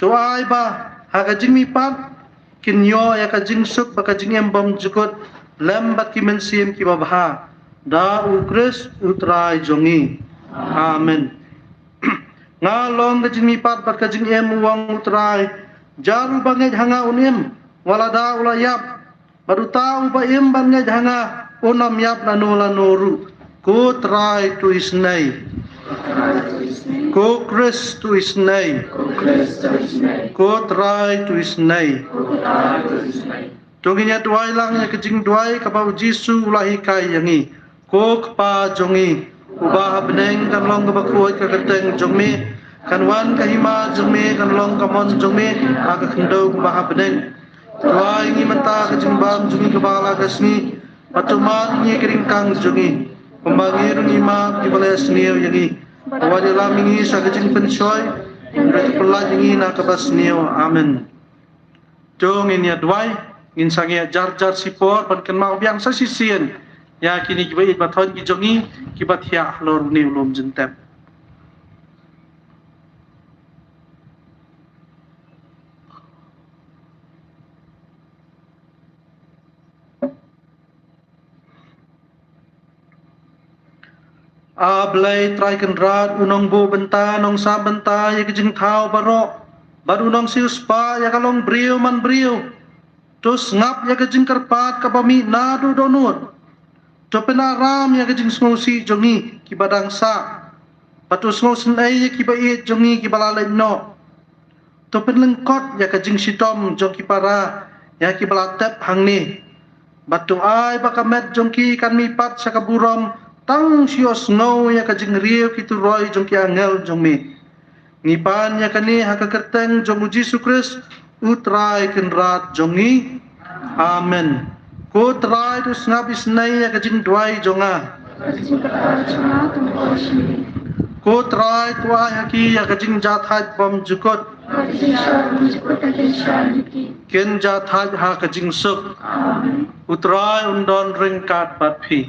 To ai ba ha ka jingmihpat kin ïoh ïa ka jingsuk bad ka jingim bymjukut lem bad ki mynsiem kiba bha, da U Khrist U Trai jong ngi. Amen. Nga long ka jingmihpat bad ka jingim, u ong U Trai. Jar uba ngeit ha nga un im, wat lada u la ïap. Bad uta uba im bad ngeit ha nga un ym ïap lano lano ruh. Ko Trai to isynei. Ko Khrist to isynei. Ko Trai to isynei. To ngin ïa duwai lang ïa ka jingduwai kaba U Jisu u la hikai ïa ngi. Ko Kpa jong ngi, uba ha bneng, kan long kaba khuid ka kyrteng jong me. Kan wan ka hima jong me, kan long ka mon jong me ha ka khyndew kumba ha bneng. Duwai ïa ngi mynta ka jingbam jong ngi kaba la ka sngi, bad to map ïa ngi ki ryngkang jong ngi, kumba ngi ruh ngi map ïa kiba la ïasniew ïa ngi. Wat ïalam ïa ngi sha ka jingpynshoi, hynrei to pyllait ïa ngi na kaba sniew. Amen. To ngin ïa duwai, ngin sa ïa jar jar shipor ban kynmaw biang sa shisien ïa kine kiba ïeit ba thoh ki jong ngi kiba thiah halor une u lum jingtep. A Blei Trai Kynrad, u nongbuh bynta, nongsam bynta ïa ka jingthaw baroh, bad u nongsiewspah ïa ka longbriew manbriew, to sngap ïa ka jingkyrpad kaba mih naduh dohnud. To pynaram ïa ka jingsngewsih jong ngi kiba dang sah, bad to sngewsynei ïa kiba ïeit jong ngi kiba la leit noh. To pynlyngkot ïa ka jingshitom jong ki para ïa kiba la tep hangne, bad to ai ba ka met jong ki kan mih pat sha ka burom tang shu ïohsngew ïa ka jingriew ki turoi jong ki angel jong me. Ngi pan ïa kane ha ka kyrteng jong u Jisu Khrist, u Trai Kynrad jong ngi. Amen. Ko Trai, to sngap isynei ïa ka jingduwai jong nga. Ko Trai, to ai ha ki ïa ka jingjahthait bymjukut. Kin jahthait ha ka jingsuk. U Trai un don ryngkat bad phi.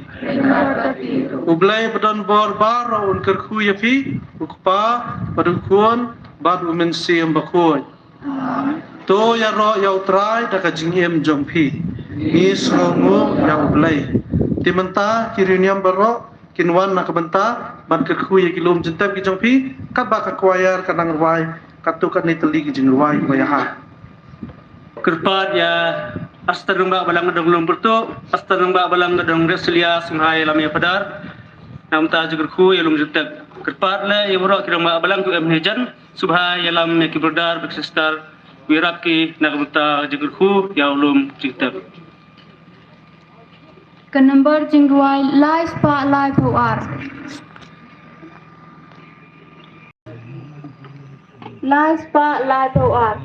U Blei ba don bor baroh un kyrkhu ïa phi, u Kpa, bad u Khun, bad u Mynsiem Bakhuid. To ïaroh ïa u Trai da ka jingim jong phi. Ngi sngewnguh ïa u Blei. Te mynta ki riewniam baroh kin wan na ka bynta ban kyrkhu ïa ki lum jingtep ki jong phi, katba ka choir ka nang rwai katto katne tylli ki jingrwai ba ïa ha. Kyrpad ïa Pastor Nongbah Balang Gadong Lumpyrtuh, Pastor Nongbah Balang Gadong Reselia, sngewbha ïalam ïa Padar na ka bynta jingkyrkhu ïa lum jingtep. Kyrpad leh ïa baroh ki nongbah balang ki em ne jan, sngewbha ïalam ïa ki brother bad ki sister, ïarap ki na ka bynta jingkyrkhu ïa u lum jingtep. Ka number jingrwai lai spah laiphew ar. Lai spah laiphew ar.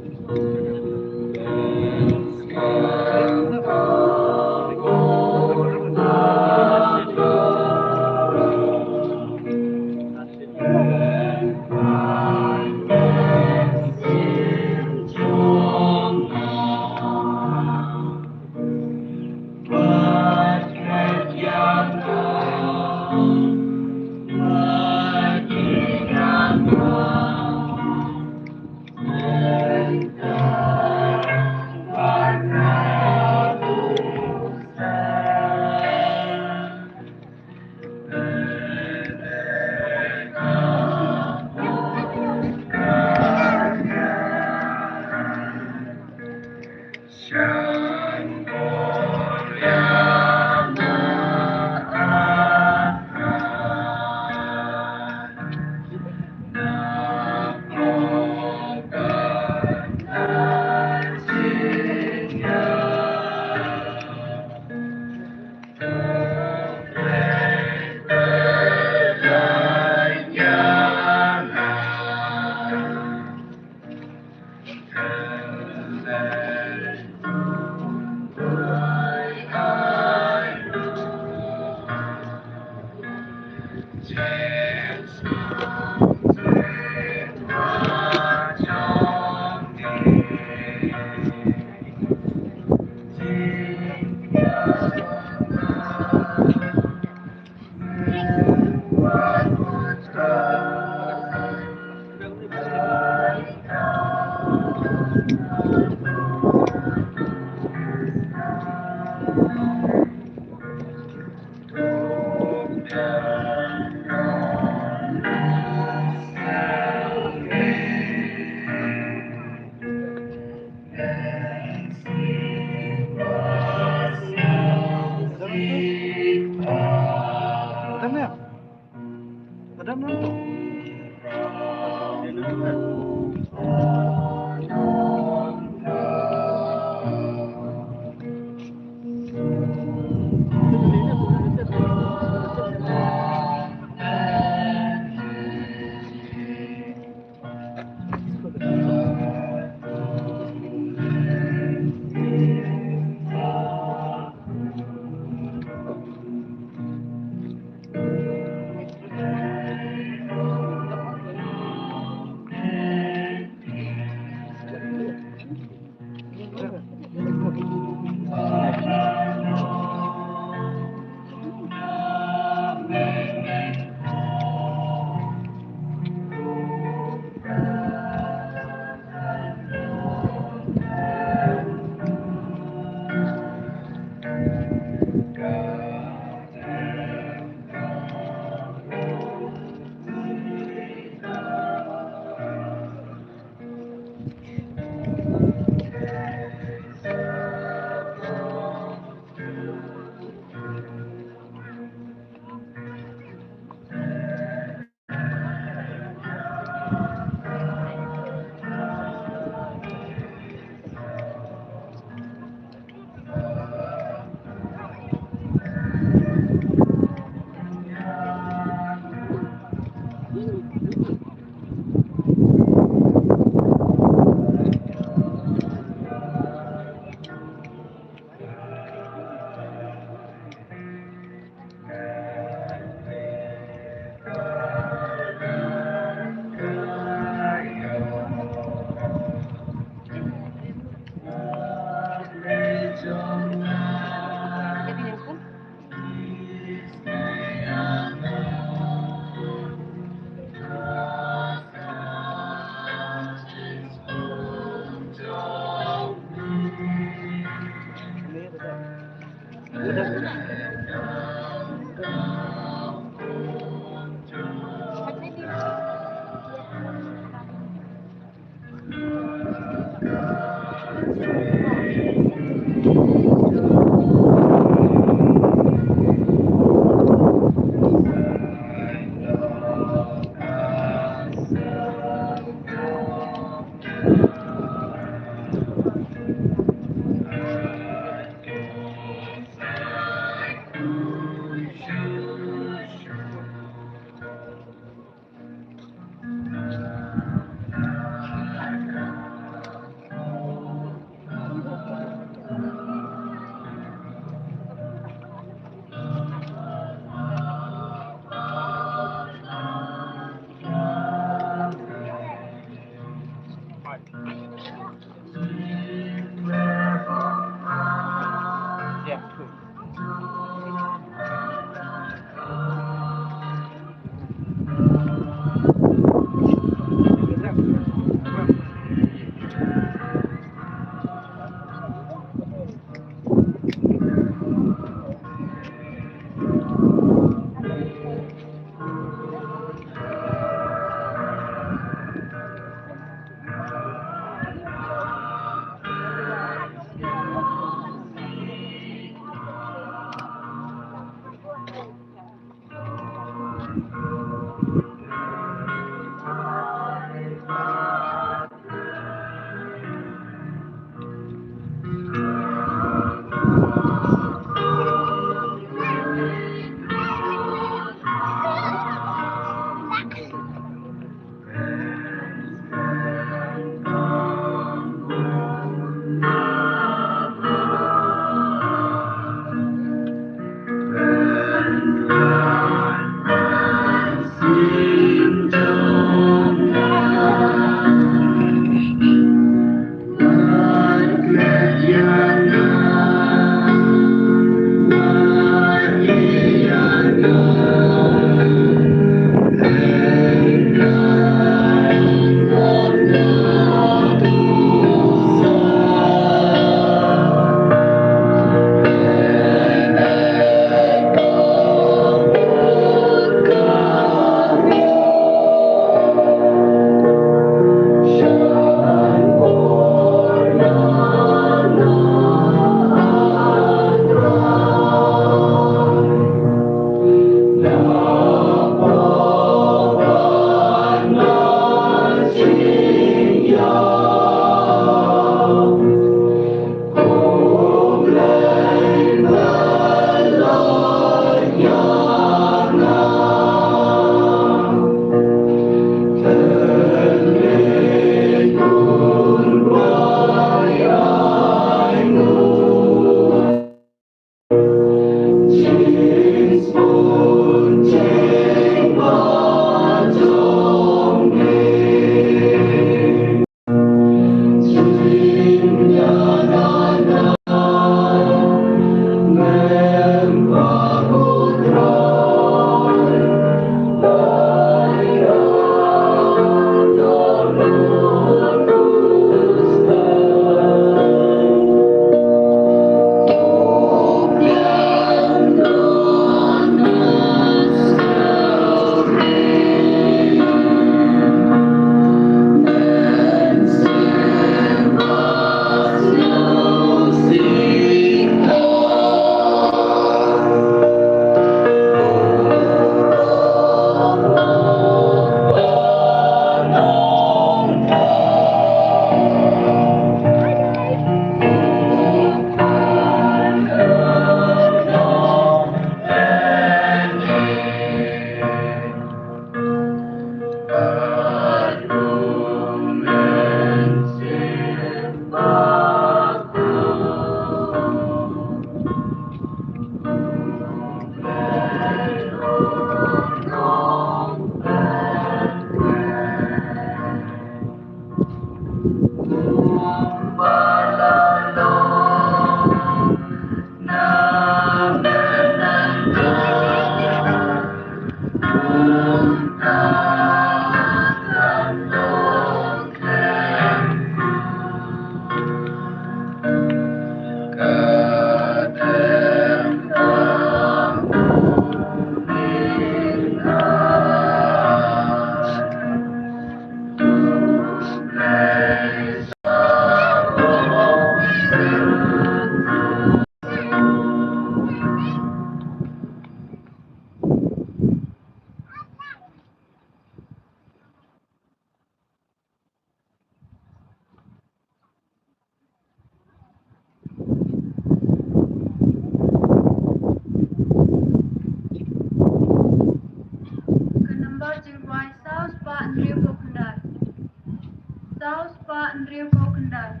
Saw spah hynriewphew khyndai.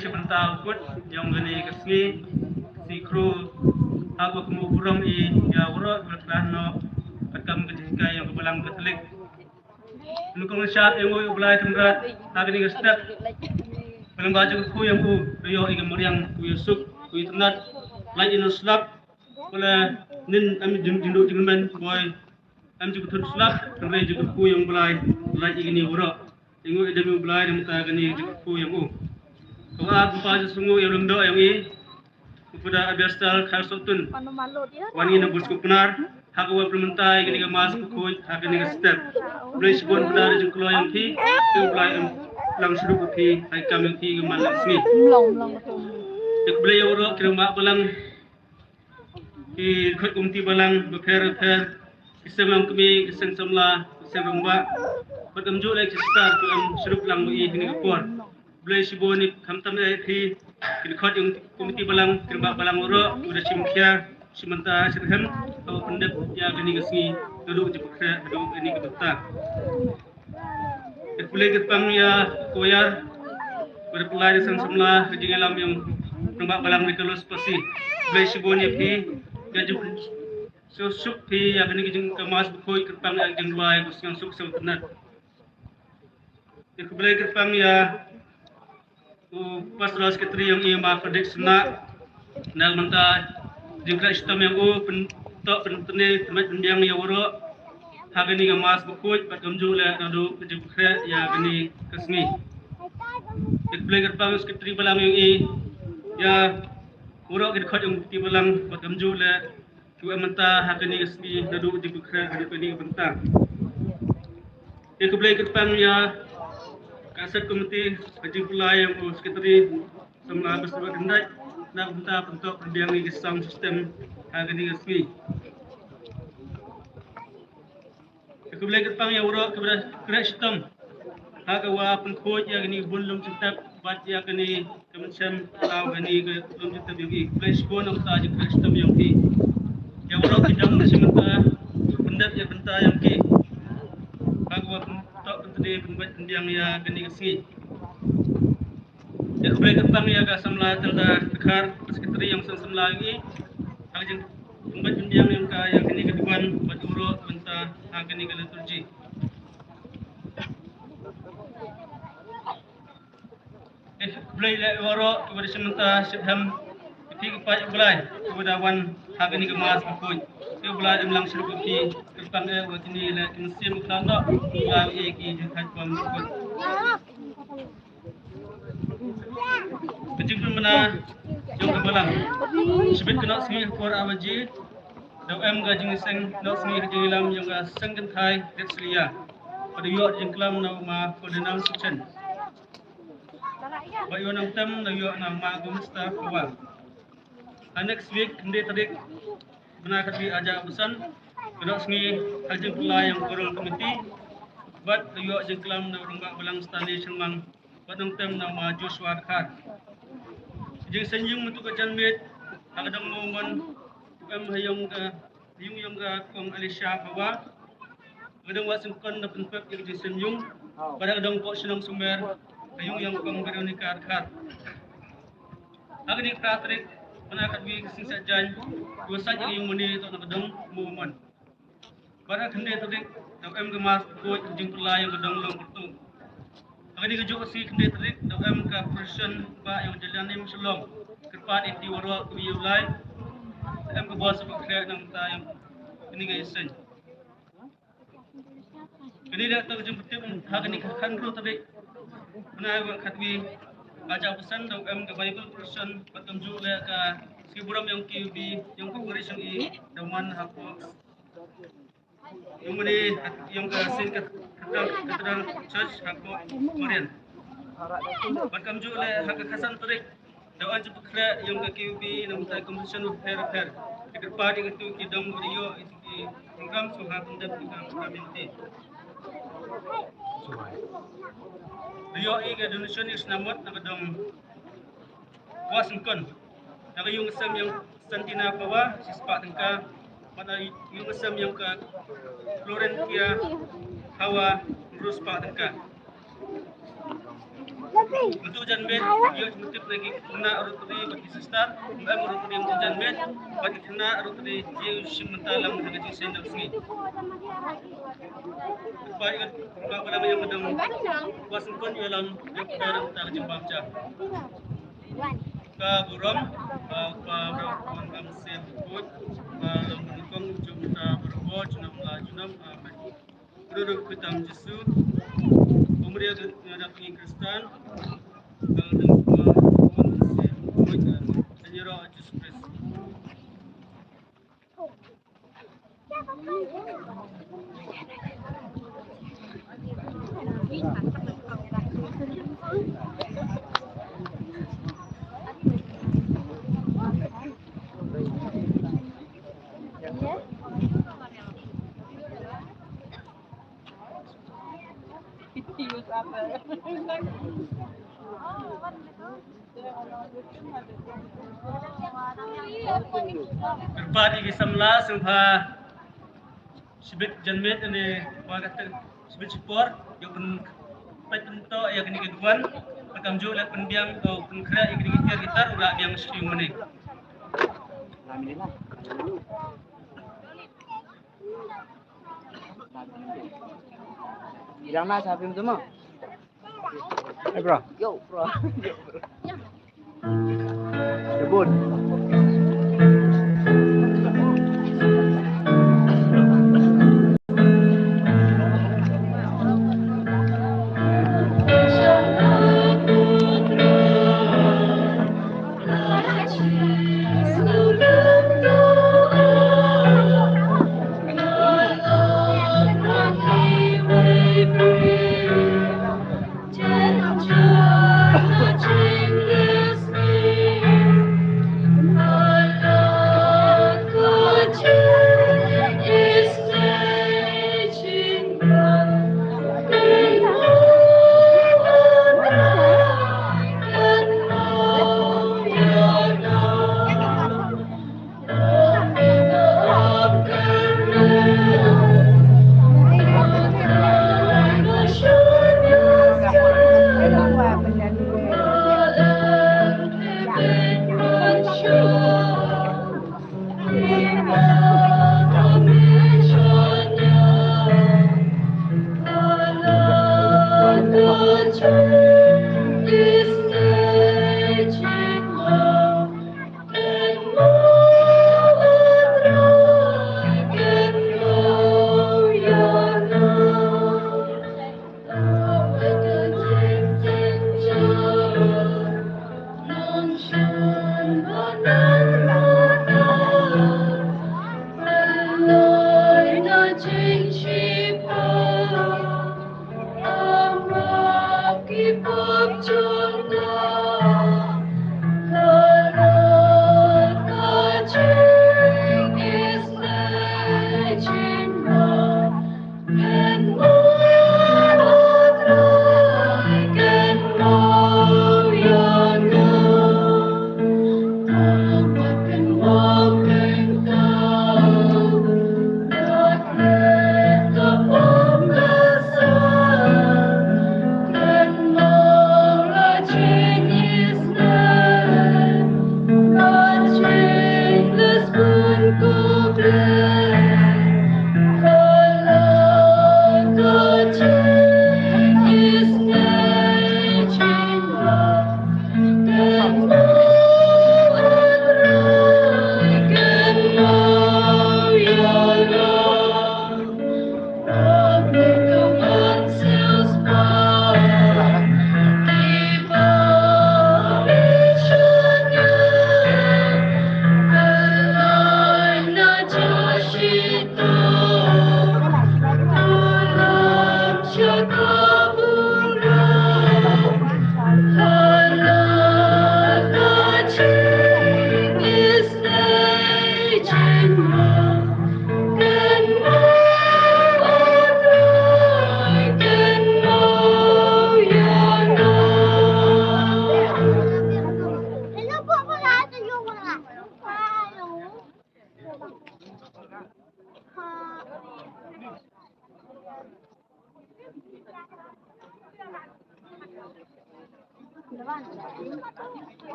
Shi bynta u kut yong kane ka sngi, sngi kru, ha ka mu burom i ya wro ka klan no, ka kam ka jingkai yong ka balang Katholik. Nukong sha yong u Blai Kynrad, ha kane ka step. Balang ba jong ku yong u, do yo i ka meriang, ku yong suk, ku yong tnat, lai ino slap, wala nin am jing jing do jing men, boy, am jing thut slap, kare jing ku yong u Blai, lai i kane wro. Ingu idem u Blai, dem ta kane jingkyrkhu yong u. Ka wa kumpa jingsungu yong lum doh yong i. Kuda Abiastal Khar Sotun. Wan ngi na bus ku Pnar. Ha ka wa implementa i kane ka mas ku khuid, ha kane ka step. Blei shibun Pnar jingklo yong phi. Ki Blei em lang shuru ku phi. Hai kam yong phi ka man lang sngi. Ek Blei yong ro kira mak balang. Ki khot komiti balang bapher bapher, ki seng long kmie, ki seng samla, ki seng rangbah, bad kumjuh leh ki star ki em shurup lang ba i kine ki por. Blei shibun i khamtam eh phi, ki khot yong komiti balang, ki rangbah balang uro, uda shim khia, shim mynta, shim hem, ka pyndep ïa kane ka sngi, naduh jingpynkhreh, naduh kane ka bynta. Ka khublei kyrpang ïa ka wayar, bad ka pynlai da sang samla ka jingïalam yong rangbah balang Nicholas Pasi. Khublei shibun ïa phi, ïa jingpynsuk phi ïa kane ka jingkamas bakhuid kyrpang ïa ka jingduwai ka sngewsuk sngewtynnat. Ka khublei kyrpang ïa u Pastoral Secretary yong i Ma Frederick Sna, na ka bynta jingkhreh shitom yong u, pyntok pyntne pynbeit pynbiang ïa waroh ha kane ka mas bakhuid bad kumjuh leh naduh ka jingpynkhreh ïa kane ka sngi. Ka khublei kyrpang Secretary balang yong i ïa waroh ki dkhot yong Secretary balang bad kumjuh leh ki wa mynta ha kane ka sngi naduh ka jingpynkhreh haduh kane ka bynta. Ka khublei kyrpang ïa ka set komiti, ka jingpyllait yong u Secretary samla Mister Wa Kyndait, na ka bynta pyntok pynbiang ïa ka sound system ha kane ka sngi. Ka khublei kyrpang ïa waroh kiba khreh shitom ha ka wa pynkhuid ïa kane ka bun lum jingtep bad ïa kane ka mynshem, ka law kane ka lum jingtep yong i. Khublei shibun na ka bynta jingkhreh shitom yong i. Ïa waroh ki dang shi mynta pyndep ïa ka bynta yong i ha ka wa pyntok pyntne pynbeit pynbiang ïa kane ka sngi. Ka khublei kyrpang ïa ka samla Tilda Dkhar, Secretary yong sang samla yong i, ha ka jingpynbeit pynbiang yong ka ïa kane ka diwan bad waroh mynta ha kane ka liturgi. Ka khublei leh waroh kiba da shim mynta shim hem, ki kpa ki Blei kiba da wan ha kane ka mas bakhuid. Ki Blei em lang shurup ki kyrpang eh wa kine leh ki mynsiem khlad noh, Blei eh ki jingthait bam bakhuid. Ka jingpynbna yong ka balang. Shibit ka nohsngi ha por awaji, da em ka jingseng nohsngi ha jingïalam yong ka seng kynthai Rit Slia. Bad ïoh jingklam na u Ma Ferdinand Suchen. Bad ïoh nang tem na ïoh na Ma Gumsta Pawal. Ha next week, khyndai tarik, bnai khatwi hajar arphew san, ka nohsngi ha jingpyllait yong ka Rural Committee. Bad ïoh jingklam na u Rangbah Balang Stanley Shyngmang. Bad nang tem na Ma Joshua Dkhar. Jingseng yung mynta ka janmiet ha ka dong Mawmon, em ha yong ka yung yong ka Kong Alicia Phawa. Ka dong Wahsengkon da pynpep ïa ka jingseng yung. Bad ka dong Pok Shnong Sumer, ka yung yong Kong Veronica Dkhar. Ha kane ka phra tarik bnai khatwi ka sngi Saitjaiñ, ka wa sait ïa ka yung mane toh na ka dong Mawmon. Bad ha khyndai tarik da em ka mas bakhuid jingpyllait yong ka dong Longkyrtuh. Ha kane kajuh ka sngi khyndai tarik da em ka procession ba yong ka Jylliew Nim Shillong. Kyrpad ïa phi waroh kiba ïa u Blei. Da em ka bor sngewbha khreh na ka bynta yong kane ka ïaseng. Kane leh tang ka jingpyntip ha kane ka khatynriew tarik bnai khatwi hajar arphew san da em ka Bible procession bad kumjuh leh ka sngi burom yong K U B yong ka parish yong i da man hapoh yung mane yong ka Saint Cathedral, Cathedral Church hapoh Marian. Bad kumjuh leh ha ka khatsan tarik da em jingpynkhreh yong ka K U B na ka bynta competition bapher bapher. Ki kyrpad ïa kito ki dong ba da ïoh ïa ki program sngewbha pyndep ïa ka community. Da ïoh ïa ka donation ïa ka shnam mot na ka dong Wahsengkon. Na ka yung sem yong Santina Phawa, shispah tyngka. Bad na yung sem yong ka Florentia Phawa, hynriew spah tyngka. Mynta janmiet ïoh jingtip na ki khynnah Rotary bad ki sister, em Rotary mynta janmiet bad ki khynnah Rotary, ïoh shim bynta lang ha ka jingseng dang sngi. Ba ïa ka ba ba lam ïa ka dang ba sngkon ïa lam ïa ka dang ta ka jingbam ja. Ka burom ba ba ba ba ngam sem kut ba lam nyngkong jong ta ba ba junam la junam. Amen. Ruh ruh khutam Jisu. Umria ngadap ngi Kristan. Dal dal kuma pun si muda. Senyero Jisu Kristus. Kyrpad ïa ki samla sngewbha shibit janmiet ne ba ka teng shibit shipor ïa pyn pynto ïa kine ki duwan. Ka kamjooh la pynbiang ko pynkhreh ïa kine ki tiar ki tar u la biang shu mane. Bilang na sa phim tu mo. Eh, bro. Yo, bro. Debut.